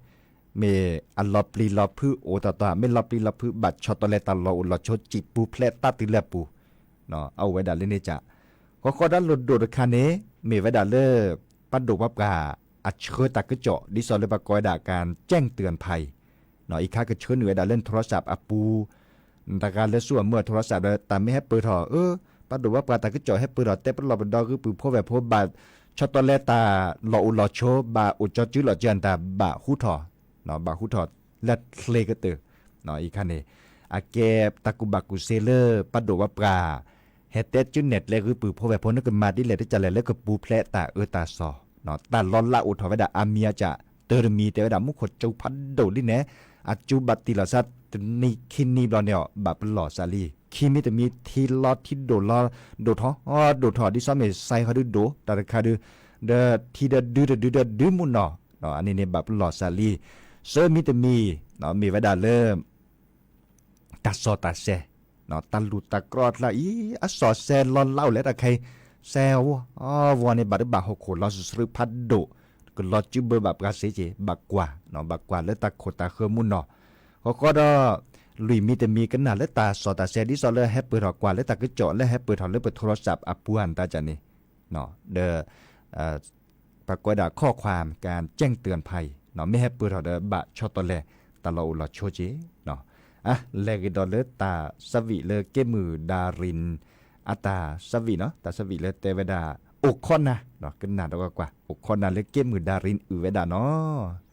မ့ၢ်အလီၤပျံၤလီၤဖုးအိၣ်တီၢ်တီၢ် မ့ၢ်လီၤပျံၤလီၤဖုး ဘၣ်ဆီတလဲတၢ်လီၢ်အိၣ်လီၢ်ဆိ စံၣ်ပူၤဖျဲးတၢ်တုၤလၢအပူၤ, အအိၣ်ဝဲဒၣ်လၢန့ၣ်က ဃီဃီတၢ်လိၣ်ဒိၣ်တခါန့ၣ် မ့ၢ်ဝဲဒၣ်လၢ ပှၤဒိၣ်ပှၤပှၢ် အဆှၢတၢ်ကစီၣ် ဒ်သိးလၢပှၤကိးဝဲဒၣ် การแจ้งเตือนภัย အံၤခါကဆှၢနုာ်ဝဲဒၣ်လၢန โทรศัพท์ အပူၤ တဂၤလၢဆူအမုၢ်အ โทรศัพท์ ဒီးတၢ်မ့ၢ်ဟဲပၢၢ်ထီၣ် အၢ ပှၤဒိၣ်ပှၤပှၢ်တၢ်ကစီၣ်ဟဲပၢၢ်ထီၣ် တဲပလီၢ်ပဒီဂုၢ်ပုၢ်ဖိဝဲၢ်ဖိ ဘၣ်ဆီတလဲတၢ်လီၢ်အိၣ်လီၢ်ဆိ ဘၣ်အိၣ်ကၠီစုလီၢ်ကၠီ တၢ်ဘၣ်ဟူထီၣ် ဘၣ်ဟူထီၣ်လၢချ့ကတၢၢ် အံၤခါန့ၣ် အကဲတၢ်ကူၣ်ဘၣ်ကူၣ်သ့လၢပှၤဒိၣ်ပှၤပှၢ် ဟဲတဲကၠူနဲၣ်ကျဲဂုၢ်ပုၢ်ဖိဝဲၢ်ဖိ နကမၤဒ်လဲၣ်တကလဲၣ်လၢကပူၤဖျဲးတၢ်အၢတၢ်သီ, တၢ်လီၤလးအိၣ်ထီၣ်ဝဲဒၣ်အါမံၤအါကၠး တၢ်တမံၤတဲဝဲဒၣ်မူခိၣ်စူၤဖးဒိၣ်လံန့ၣ် အစူၤဘၣ်တံၢ်လီၤစါ တနံၤခံနံၤဘျီန့ၣ်အီၤ ဘၣ်ပလီၢ်စးလံ, ခံမံၤတမံၤထံလီၤထံဒိၣ်လီၤ ဒိၣ်ထီၣ် ဒိၣ်ထီၣ် ဒ်သိးမ့ၢ်စဲးဟီဒုဒိၣ် တၢ်တခါဒု ဒီးထံဒီးဒုတဒုဒီးဒုမုၢ်နီၢ်, အန့ၣ်န့ၣ်ဘၣ်ပလီၢ်စးလံ, ဆၢမံၤတမံၤ မ့ၢ်ဝဲဒၣ်လၢ တၢ်စီၣ်တၢ်ဆဲး, တၢ်လူၢ်တၢ်ကြီအကျါအံၤ အစီၣ်ဆဲးလီၤလးအိၣ်လဲၣ်တၢ်ခဲအံၤ, စဲးဝီ ဝီန့ၣ် ဘၣ်တဘၣ်ဟီၣ်ခိၣ်လီၤစၢၤဆှၢဖးဒိၣ်, ကလီၤစုဘၢဘၣ်ပှၤစ့ၢ်ကီး ဘၣ်ကွၢ်, ဘၣ်ကွၢ်လၢတၢ်ခိၣ်တၢ်ဃၢမုၢ်နီၢ်, ဃီဃီဒီး လွံၢ်မံၤတမံၤကနၣ်လၢတၢ်စီၣ်တၢ်ဆဲး ဒ်သိးလၢဟဲပၢၢ်ထီၣ်ကွၢ်လၢတၢ်ကစီၣ်လၢဟဲပၢၢ်ထီၣ်လၢပ โทรศัพท์ အပူၤအါန့ၣ်တၢ်ကန့ၣ်, ဒီး ပှၤကိးဝဲဒၣ် ข้อความการแจ้งเตือนภัย မ့ၢ်ဟဲပၢၢ်ထီၣ်ဒီးဘၣ်ဆီတလဲ တၢ်လီၢ်အိၣ်လီၢ်ဆိက့ၤ, အလဲၤဂ့ၤဒီးလၢတၢ်ဆၢဝံၣ်လၢက့မုၢ်ဒါရံ အတၢ်ဆၢဝံၣ်နီၤ, တၢ်ဆၢဝံၣ်လၢတဲဝဲဒၣ် အိၣ်ခိးနၤ, ကနၣ်ဒီးကွၢ် အိၣ်ခိးနၤလၢက့မုၢ်ဒါရံအုၣ်ဝဲဒၣ်နီၤ.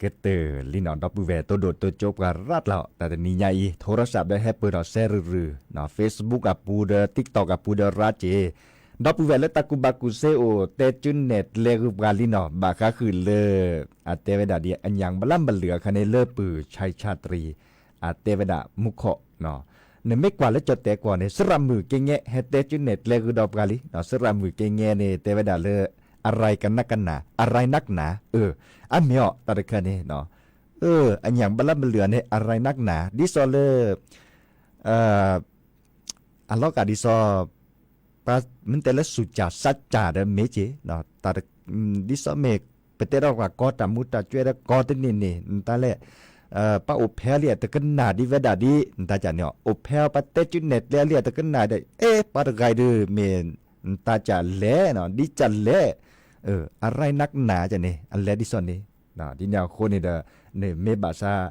ကတၢၢ်လံနီၤ ဒီပုၢ်ဝဲၢ်တိဒိၣ်တိကၠိပှၤရၤတလီၤ တၢ်တနံၤညါအံၤ ထိရစးဒီးဟဲပၢၢ်ထီၣ်စဲရူၤရူၤ နီၤ Facebook အပူၤဒီး TikTok အပူၤဒီးရၤက့ၤ ဒီပုၢ်ဝဲၢ်လၢတၢ်ကူၣ်ဘၣ်ကူၣ်သ့အိၣ် တဲကၠူနဲၣ်ကျဲဂုၤပှၤလံနီၤ ဘၣ်ဃးဃုာ်လၢ အတဲဝဲဒၣ်ဒ်အညၣ်ဘလါဘလုာ်အခါန့ၣ် လၢပုၢ်ဆဲးဆးတရံး အတဲဝဲဒၣ်မူခိၣ် နမ့ၢ်ကွၢ်လၢကၠီၣ်တဲာ်ကွီၢ်န့ၣ် စရၣ်မုၣ်ကဲငဲ ဟဲတဲကၠူနဲၣ်ကျဲဂုၤဒီးပှၤလံနီၤ စရၣ်မုၣ်ကဲငဲန့ၣ် တဲဝဲဒၣ်လၢ အရၢၢ်ကနၣ်ကနၣ် အရၢၢ်နၢ်ကနၣ် အၢ အမ့ၢ်အီၤတၢ်တခါန့ၣ် အၢ အညၣ်ဘလါဘလုာ်န့ၣ် အရၢၢ်နၢ်ကနၣ် ဒ်သိးလၢ အလီၤဂာ်ဒ်သိး ပမ့ၢ်တဲလၢစူၢ်ကၠၣ်စးကၠၣ်ဒီးမ့ၢ်က့ၤ ဒ်သိးမ့ၢ် ပတဲထီၣ်ပှၤကီတၢ်မူတၢ်ကၠွဲဒီးကီတန့ၢ်န့ၣ် နတၢ်လဲၣ် ပအိၣ်ဖဲလံအတကနၣ်ဒ်ဝဲဒၣ်ဒ် နတၢ်ကၠၣ်န့ၣ် အိၣ်ဖဲပတဲကၠူနဲၣ်ကျဲလံအတကနၣ်ဒီး အဲ ပှၤတဂၤအံၤဒုးမ့ၢ် နတၢ်ကၠၣ်လဲၣ် ဒ်ကၠၣ်လဲၣ် အရၢၢ်နၢ်ကနၣ်ကၠၣ်န့ၣ် အလဲၤဒ်သိးန့ၣ် ဒ်န့ၣ်အဃိန့ၣ်ဒီး နမ့ၢ်ဘၣ်ဆၣ်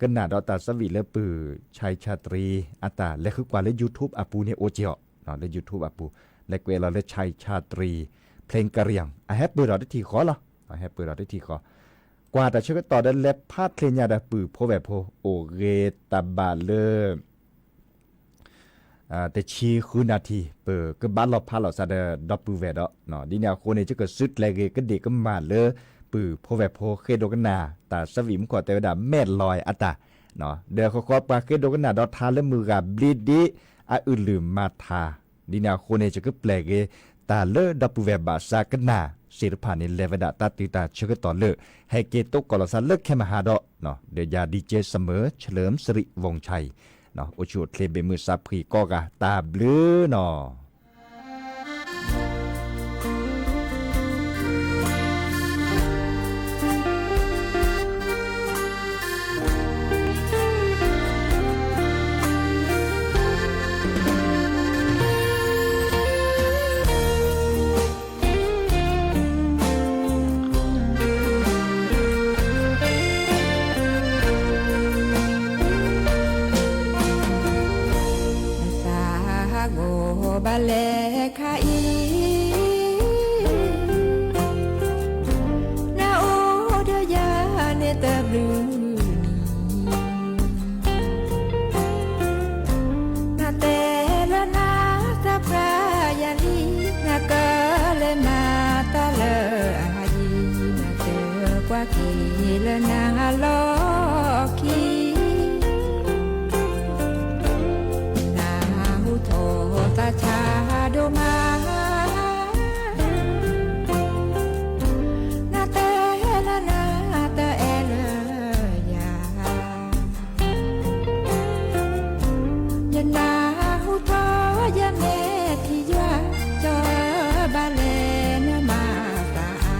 ကနၣ်ဒီးတၢ်သးဝံၣ်လၢပုၢ်ဆဲးဆးတရံး အတၢ်လဲၤဃုကွၢ်လၢ YouTube အပူၤန့ၣ်အိၣ်က့ၤအီၤ လၢ YouTube အပူၤ လဲၤကွဲးလီၤလၢဆဲးဆးတရံး ဖျဲးကရံၣ် အဟဲပၢၢ်ထီၣ်တထံၣ်ဃီလီၤ ဟဲပၢၢ်ထီၣ်တထံၣ်ဃီ ကွၢ်တၢ်ဆၢကတီၢ်ဒီးလဲၤဖးချ့ညါဒီးပုၢ်ဖိဝဲၢ်ဖိ အိၣ်ဂ့ၤတၢ်ဘၣ်လၢ တဆံဃုနၣ်ထံၣ် ပကဘၣ်လီၤဖးလီၤစးဒီးဒီပုၢ်ဝဲၢ်ဒီး ဒ်န့ၣ်အဃိန့ၣ် ယကစုကျဲၤဂ့ၤကဒ့ၣ်ကမၣ်လၢ ပုၢ်ဖိဝဲၢ်ဖိဃ့ဒိကနၣ် တၢ်သးဝံၣ်မူခိၣ်တဲဝဲဒၣ် မဲာ်လီၤအတၢ် ဒီးဃီဃီပှၤဃ့ဒိကနၣ်ဒီးထါလၢမုၢ်ဂၤဘျ့ဒ့ အအုၣ်လုၢ်မၤထါ ဒ်န့ၣ်အဃိန့ၣ် ယကပျဲၢ်ဂ့ၤ တၢ်လၢဒီပုၢ်ဝဲၢ်ဘၣ်ဆၣ်ကနၣ်သ့ၣ်တဖၣ်န့ၣ် လဲၤဝဲဒၣ်တၢ်တုၤတၢ်ဆၢကတီၢ်လၢ ဟဲက့ၤသကိးလီၤစးလၢခဲမဟါဒီး ဒီးယၤ DJ Summer ဆၢလၢမုၢ်စရံး ဝီၤဆံး အိၣ်ဆူၣ်အိၣ်ချ့ဘၣ်မုာ်စးဖှံကိးဂၤ တၢ်ဘျုးနီၤ. နသးဟးဂီၤဘၣ်လဲၣ်ခါအံၤ, နအိၣ်ဒီးယၤန့ၣ်တဘျုးနံၤ, နတဲလၢနသးပှၢ်ယၤလံ, နကလဲၤမၤတၢ်လၢအယံၤ, နတဲကွၢ်က့ၤလၢနလီၢ်ခံ နဟူထီၣ်သးဆါဒိၣ်မး, နတဲလၢနတအဲၣ်လၢယၤ, ယနၢ်ဟူထီၣ်ယမဲာ်ထံယွၤ, ကၠီဘၣ်လဲၣ်နမၤသးအါ,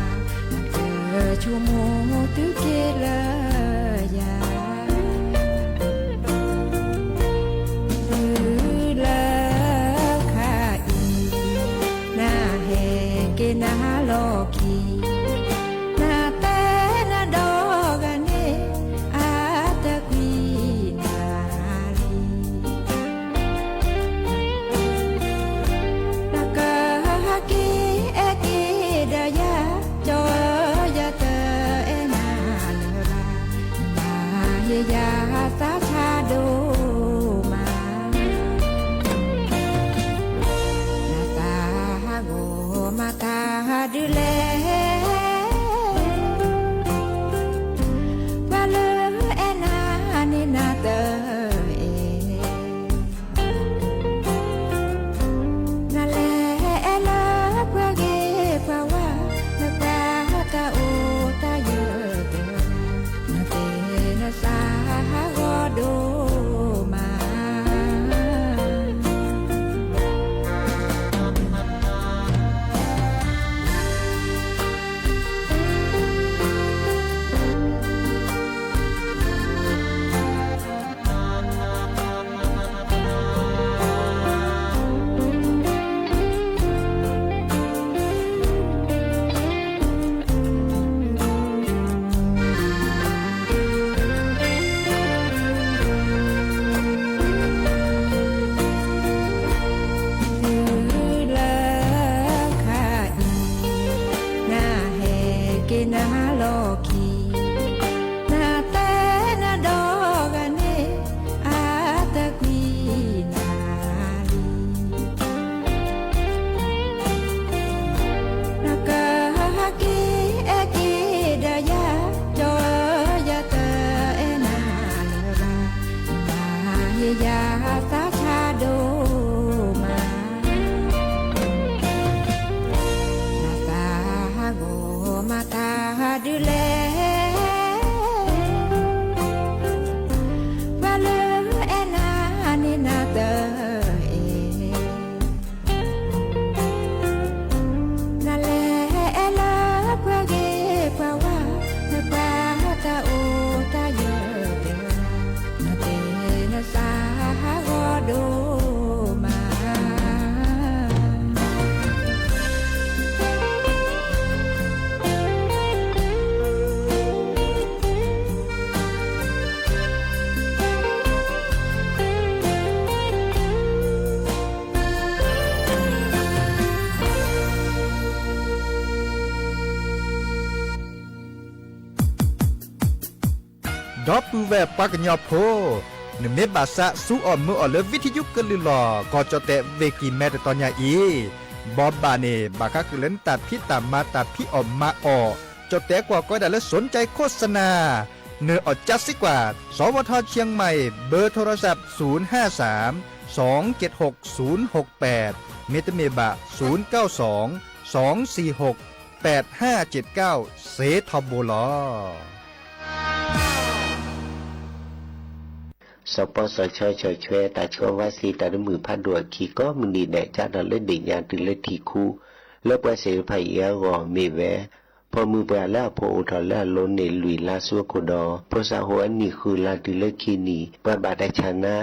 နတဆိကမိၣ်တုၤက့ၤလၢယၤ တုၤလၢခါအံၤ, နဟဲက့ၤနလီၢ်ခံ, နတဲနဒီဂၤန့ၣ် အတကွံနၤလံ, နကဟဲက့ၤအဲၣ်က့ၤဒီးယၤ, ကၠီယတအဲၣ်နၤလၢၤဘၣ် ဒီပုၢ်ဝဲၢ်ပှၤကညီဖိ, နမ့ၢ်ဘၣ်ဆၣ်ဆူအီၣ်မုာ်အီၣ်လၢ ဝံထံယူကလုၢ်လီၤ ကီၢ်ကၠီၣ်တဲၣ် ဝ့ၢ်ကံၢ်မဲ တတီၤညါအံၤ, ဘီဘၣ်န့ၣ် ဘၣ်ဃးဃုာ်လၢနတၢ်ဖံးတၢ်မၤ တၢ်ဖံးအီၣ်မၤအီၣ်, ကၠီၣ်တဲၣ်ကွၢ်ကီဒၣ်လၢ สนใจโฆษณา, နအီၣ်ကၠါစ့ၢ်ကီး, สวทเชียงใหม่ เบอร์โทรศัพท์ ศูนย์ห้าสาม สองเจ็ดหก ศูนย์หกแปด မ့တမ့ၢ်ဘၣ် ศูนย์เก้าสอง สองสี่หก แปดห้าเจ็ดเก้า စ့ထီဘိလီၤ. စီၤပီစီၤဆၢ ဆီၣ်ထွဲတၢ်ဆှၢဝါစ့တၢ်တမုာ်ဖးဒိၣ်အခံ ကိးမုၢ်နံၤဒဲး ကၢ်ထီၣ်လၢဒ့ၣ်ညါတုၤလၢထံၣ်ခူ, လၢပှၤသ့ၣ်တဖၣ်အံၤအဂီၢ်မ့ၢ်ဝဲ ဖိမုၣ်ပှၢ်လၢအဖိအိၣ်ထီၣ်လၢအလိၤန့ၣ် လွံၢ်လါဆူအခိၣ်ဒီး ဖိသၣ်ဟိၣ်အနံၣ်ဃုလါတုၤလၢခံနံၣ် ပှၤဘၣ်တၢ်ဆါနါ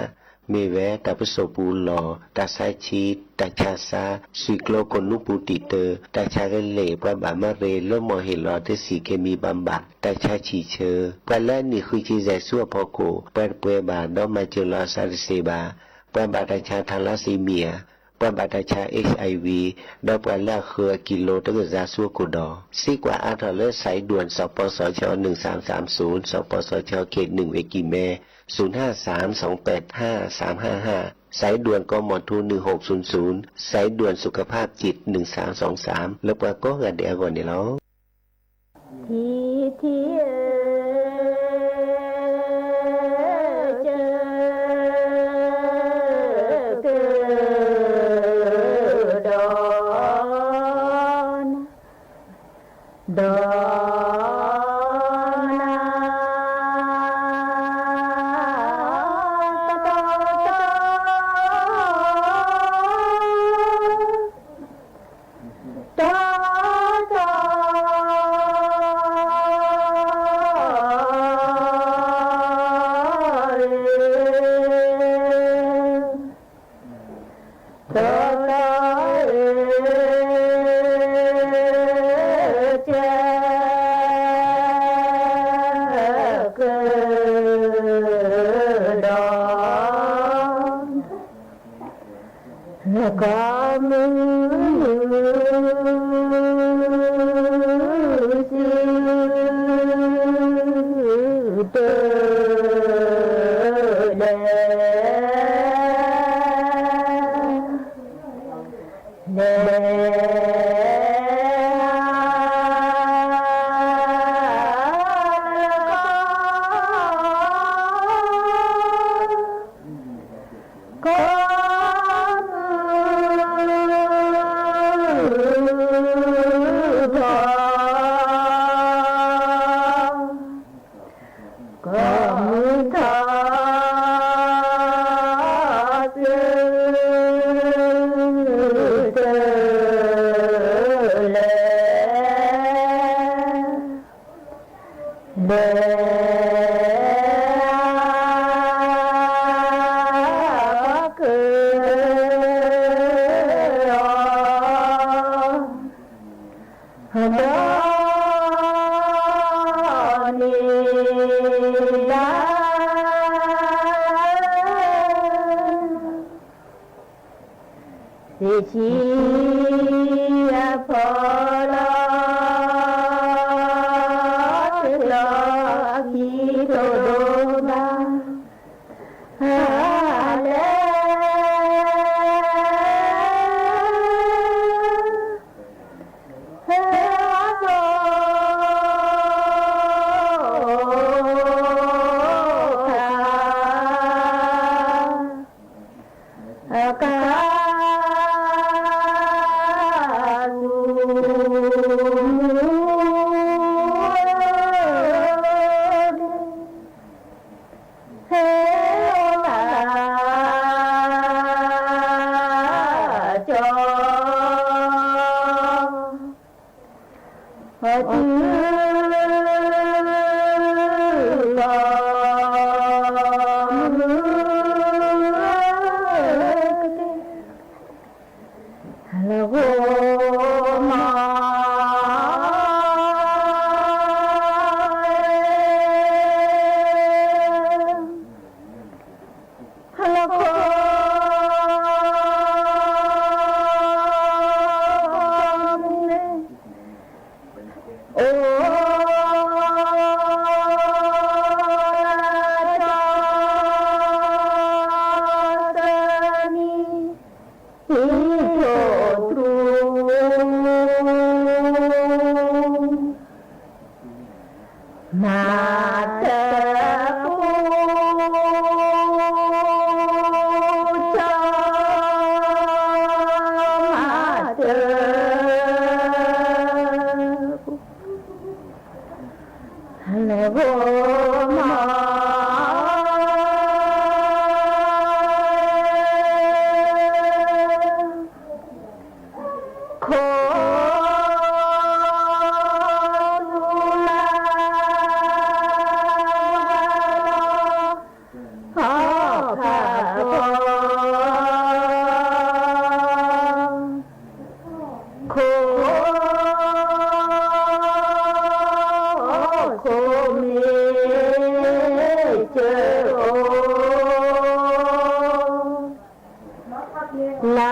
မ့ၢ်ဝဲ တၢ်ပစိာ်ပူၤလီၢ်, တၢ်ဆါဆံး, တၢ်ဆါဆါ, သွံၣ်ကျိကိၣ်နူပူၤတံာ်တၢ, တၢ်ဆါကလဲၣ်, ပှၤဘၣ်မၤရ့လိမီၢ်ဟ့ၣ်လီၤတဆံးကမံဘၣ်ဘၣ်, တၢ်ဆါဆံးဆၢ, ပှၤလၢအနံၣ်ဃုဆံယဲၢ်ဆူအဖီခိၣ် ပှၤတပှဲၤဘၣ် ဒီးမၤစၢၤလီၤအသးတသ့ဘၣ်, ပှၤဘၣ်တၢ်ဆါ ทาลัสซีเมีย, ပှၤဘၣ်တၢ်ဆါ เอชไอวี, ဒီးပှၤလၢအဃၢၤအကံလိတကစၢ်ဆူအခိၣ်ဒီး စ့ကွၢ်အါထီၣ်လၢ สายด่วน สปสช หนึ่งสามสามศูนย์ สปสช เขตหนึ่ง ဝ့ၢ်ကံၢ်မဲ ศูนย์ห้าสาม สองแปดห้า สามห้าห้า สายด่วน กมธ หนึ่งหกศูนย์ศูนย์ สายด่วนสุขภาพจิต หนึ่งสามสองสาม လၢပှၤကိးဂၤဒဲးအဂီၢ်န့ၣ်လီၤ. ထံထံဧၢ, ကၢကဒီး ဒီးနၤ တတီတတီ တီတီ တီတီ ကၢကဒီး ကမုၢ်စုတလဲ လဲၤ ကမုၢ်ထီၣ် ကမုၢ်ထီၣ် စုတလဲ လဲၤ ကၢအီၤ ဒီးန့ၣ်ဒၣ် သ့ၣ်ဆံအဖီလီၤ တလီၤအခံထိၣ်ဒိၣ်ဘၣ် လဲၤ ဟဲအသိး ခါ အကါ သူ ဟဲလီၤ ကၠီ အတု ကီၢ်မုၢ် ဟဲလီၤ ဂီၤမီ ဟဲလီၤ ကီၢ်မုၢ် အိၣ် ခိၣ်သူလၤ အီၣ်ဖးဖီ ခိၣ် ခိၣ်မ့ၢ်ကၢအိၣ် လါ က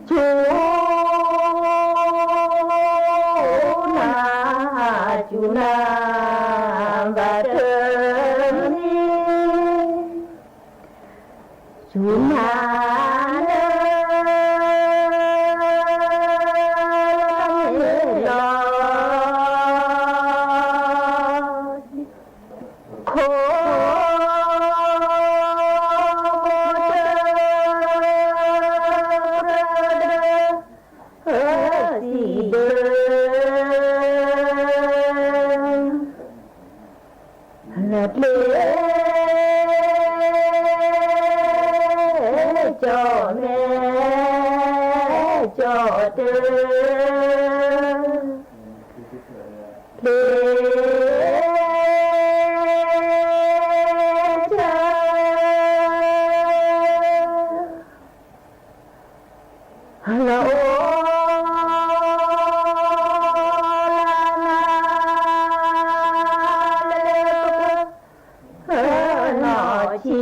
ၠူ နၤ ကၠူနၤ ဘၣ်တနံၤ ကၠူနၤလၢလီၤ ခိၣ် တၢ် စံးဘျုး လၢကျဲ ကၠီၣ်မဲ ကၠီၣ်တၢ ကျဲ ကၠီၣ် လၢအိၣ် လၢနၤ လၢ နီၢ်ဆံ ခဲအံၤ ပှၤသ့ တၢ် လၢ လၢဆီက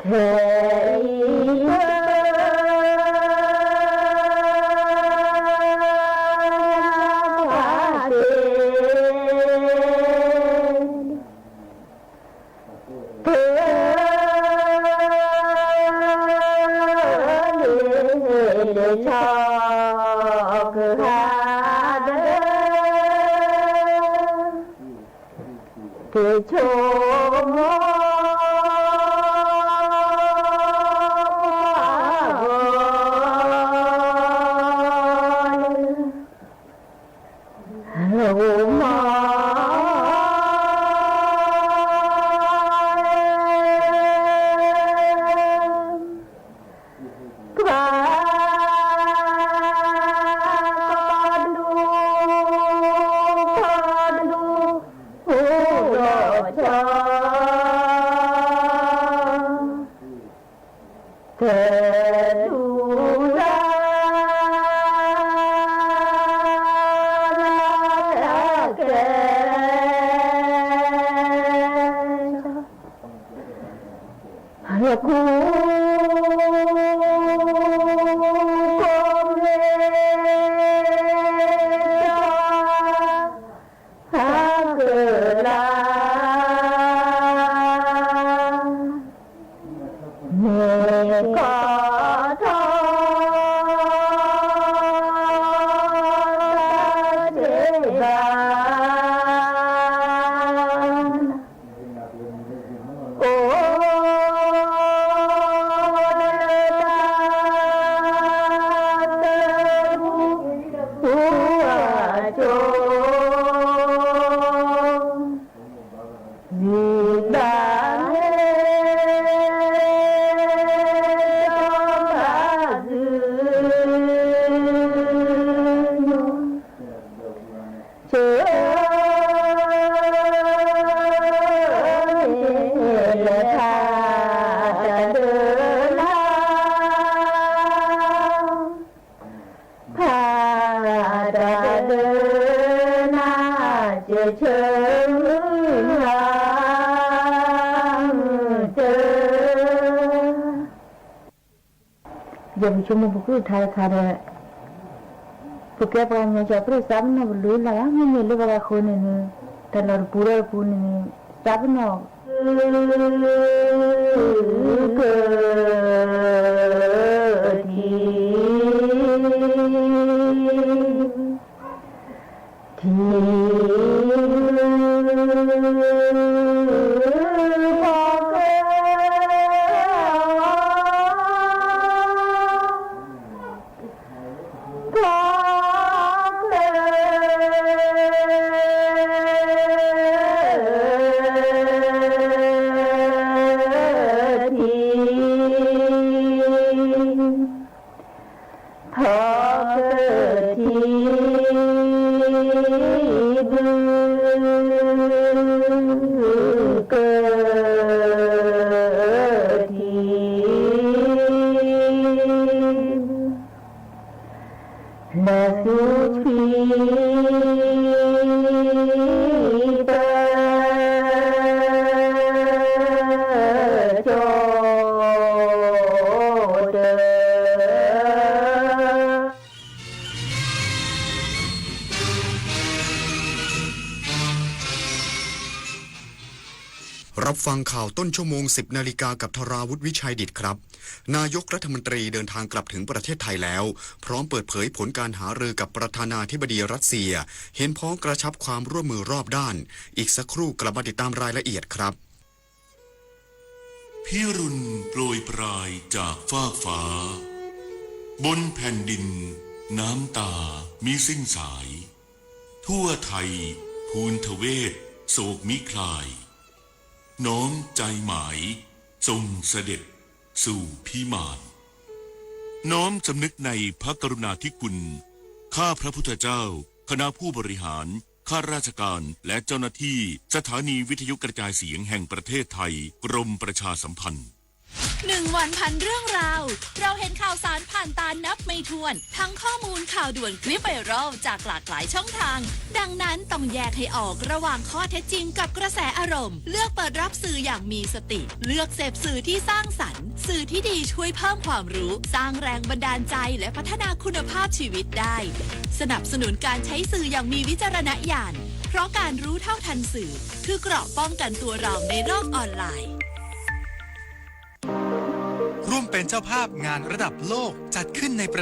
ဟး တၢ် က့ၤဆိကမိၣ် ဂီၤမီ ပှၤ ကီဒူ ကီဒူ အိၣ်ဒီးဆီ တဒူၣ်လၢ ကဲ လၢကူ ကိးမ့ၢ် တၢ် အကလၤ မ့ၢ်ကီထီၣ် တၢ်တ့ၢ်ဘၣ် အိၣ်လၢတၢ် တၢ်ပူၤ အကၠိ ဝံၤဘၣ်န့ၣ် တၢ်ဘၣ်သု ကၠိ လၢထါ တၢ်ဒၢနၤ ဖး တၢ်ဒၢနၤ ကၠိ ဆၢမုၢ်လၢ တၢ် ယပဆိကမိၣ်ပကထါတခါဒီး ပကဲပှၤကညီကၠီၤ ပတသးပ့ၤနီၣ်ပလူၤလၢ်ဘၣ် မ့မ့ၢ်လၢပှၤဂၤအဃိန့ၣ်န့ၣ် တၢ်လီၢ်တပူၤဒီးတပူၤန့ၣ်န့ၣ် သးပ့ၤနီၣ် က ထံ ထံ ပီၢ်ကျၢၢ် ပီၢ်ကျၢၢ် သုထွံၣ်ပၢ ကၠီတၢ် รับฟังข่าวต้นชั่วโมง สิบนาฬิกา กับธราวุฒิ วิชัยดิษฐครับ นายกรัฐมนตรีเดินทางกลับถึงประเทศไทยแล้ว พร้อมเปิดเผยผลการหารือกับประธานาธิบดีรัสเซีย เห็นพ้องกระชับความร่วมมือรอบด้าน อีกสักครู่กลับมาติดตามรายละเอียดครับ พิรุณโปรยปรายจากฟากฟ้า บนแผ่นดินน้ำตามิสิ้นสาย ทั่วไทยภูณทเวศโศกมิคลาย น้อมใจหมายทรงเสด็จสู่พิมาน น้อมสำนึกในพระกรุณาธิคุณ ข้าพระพุทธเจ้า คณะผู้บริหาร ข้าราชการ และเจ้าหน้าที่ สถานีวิทยุกระจายเสียงแห่งประเทศไทย กรมประชาสัมพันธ์ หนึ่งวันพันเรื่องราว เราเห็นข่าวสารผ่านตานับไม่ถ้วน ทั้งข้อมูลข่าวด่วนคลิปไวรัลจากหลากหลายช่องทาง ดังนั้นต้องแยกให้ออกระหว่างข้อเท็จจริงกับกระแสอารมณ์ เลือกเปิดรับสื่ออย่างมีสติ เลือกเสพสื่อที่สร้างสรรค์ สื่อที่ดีช่วยเพิ่มความรู้ สร้างแรงบันดาลใจ และพัฒนาคุณภาพชีวิตได้ สนับสนุนการใช้สื่ออย่างมีวิจารณญาณ เพราะการรู้เท่าทันสื่อ คือเกราะป้องกันตัวเราในโลกออนไลน์ ร่วมเป็นเจ้าภาพงานระดับโลกจัดขึ้นในประ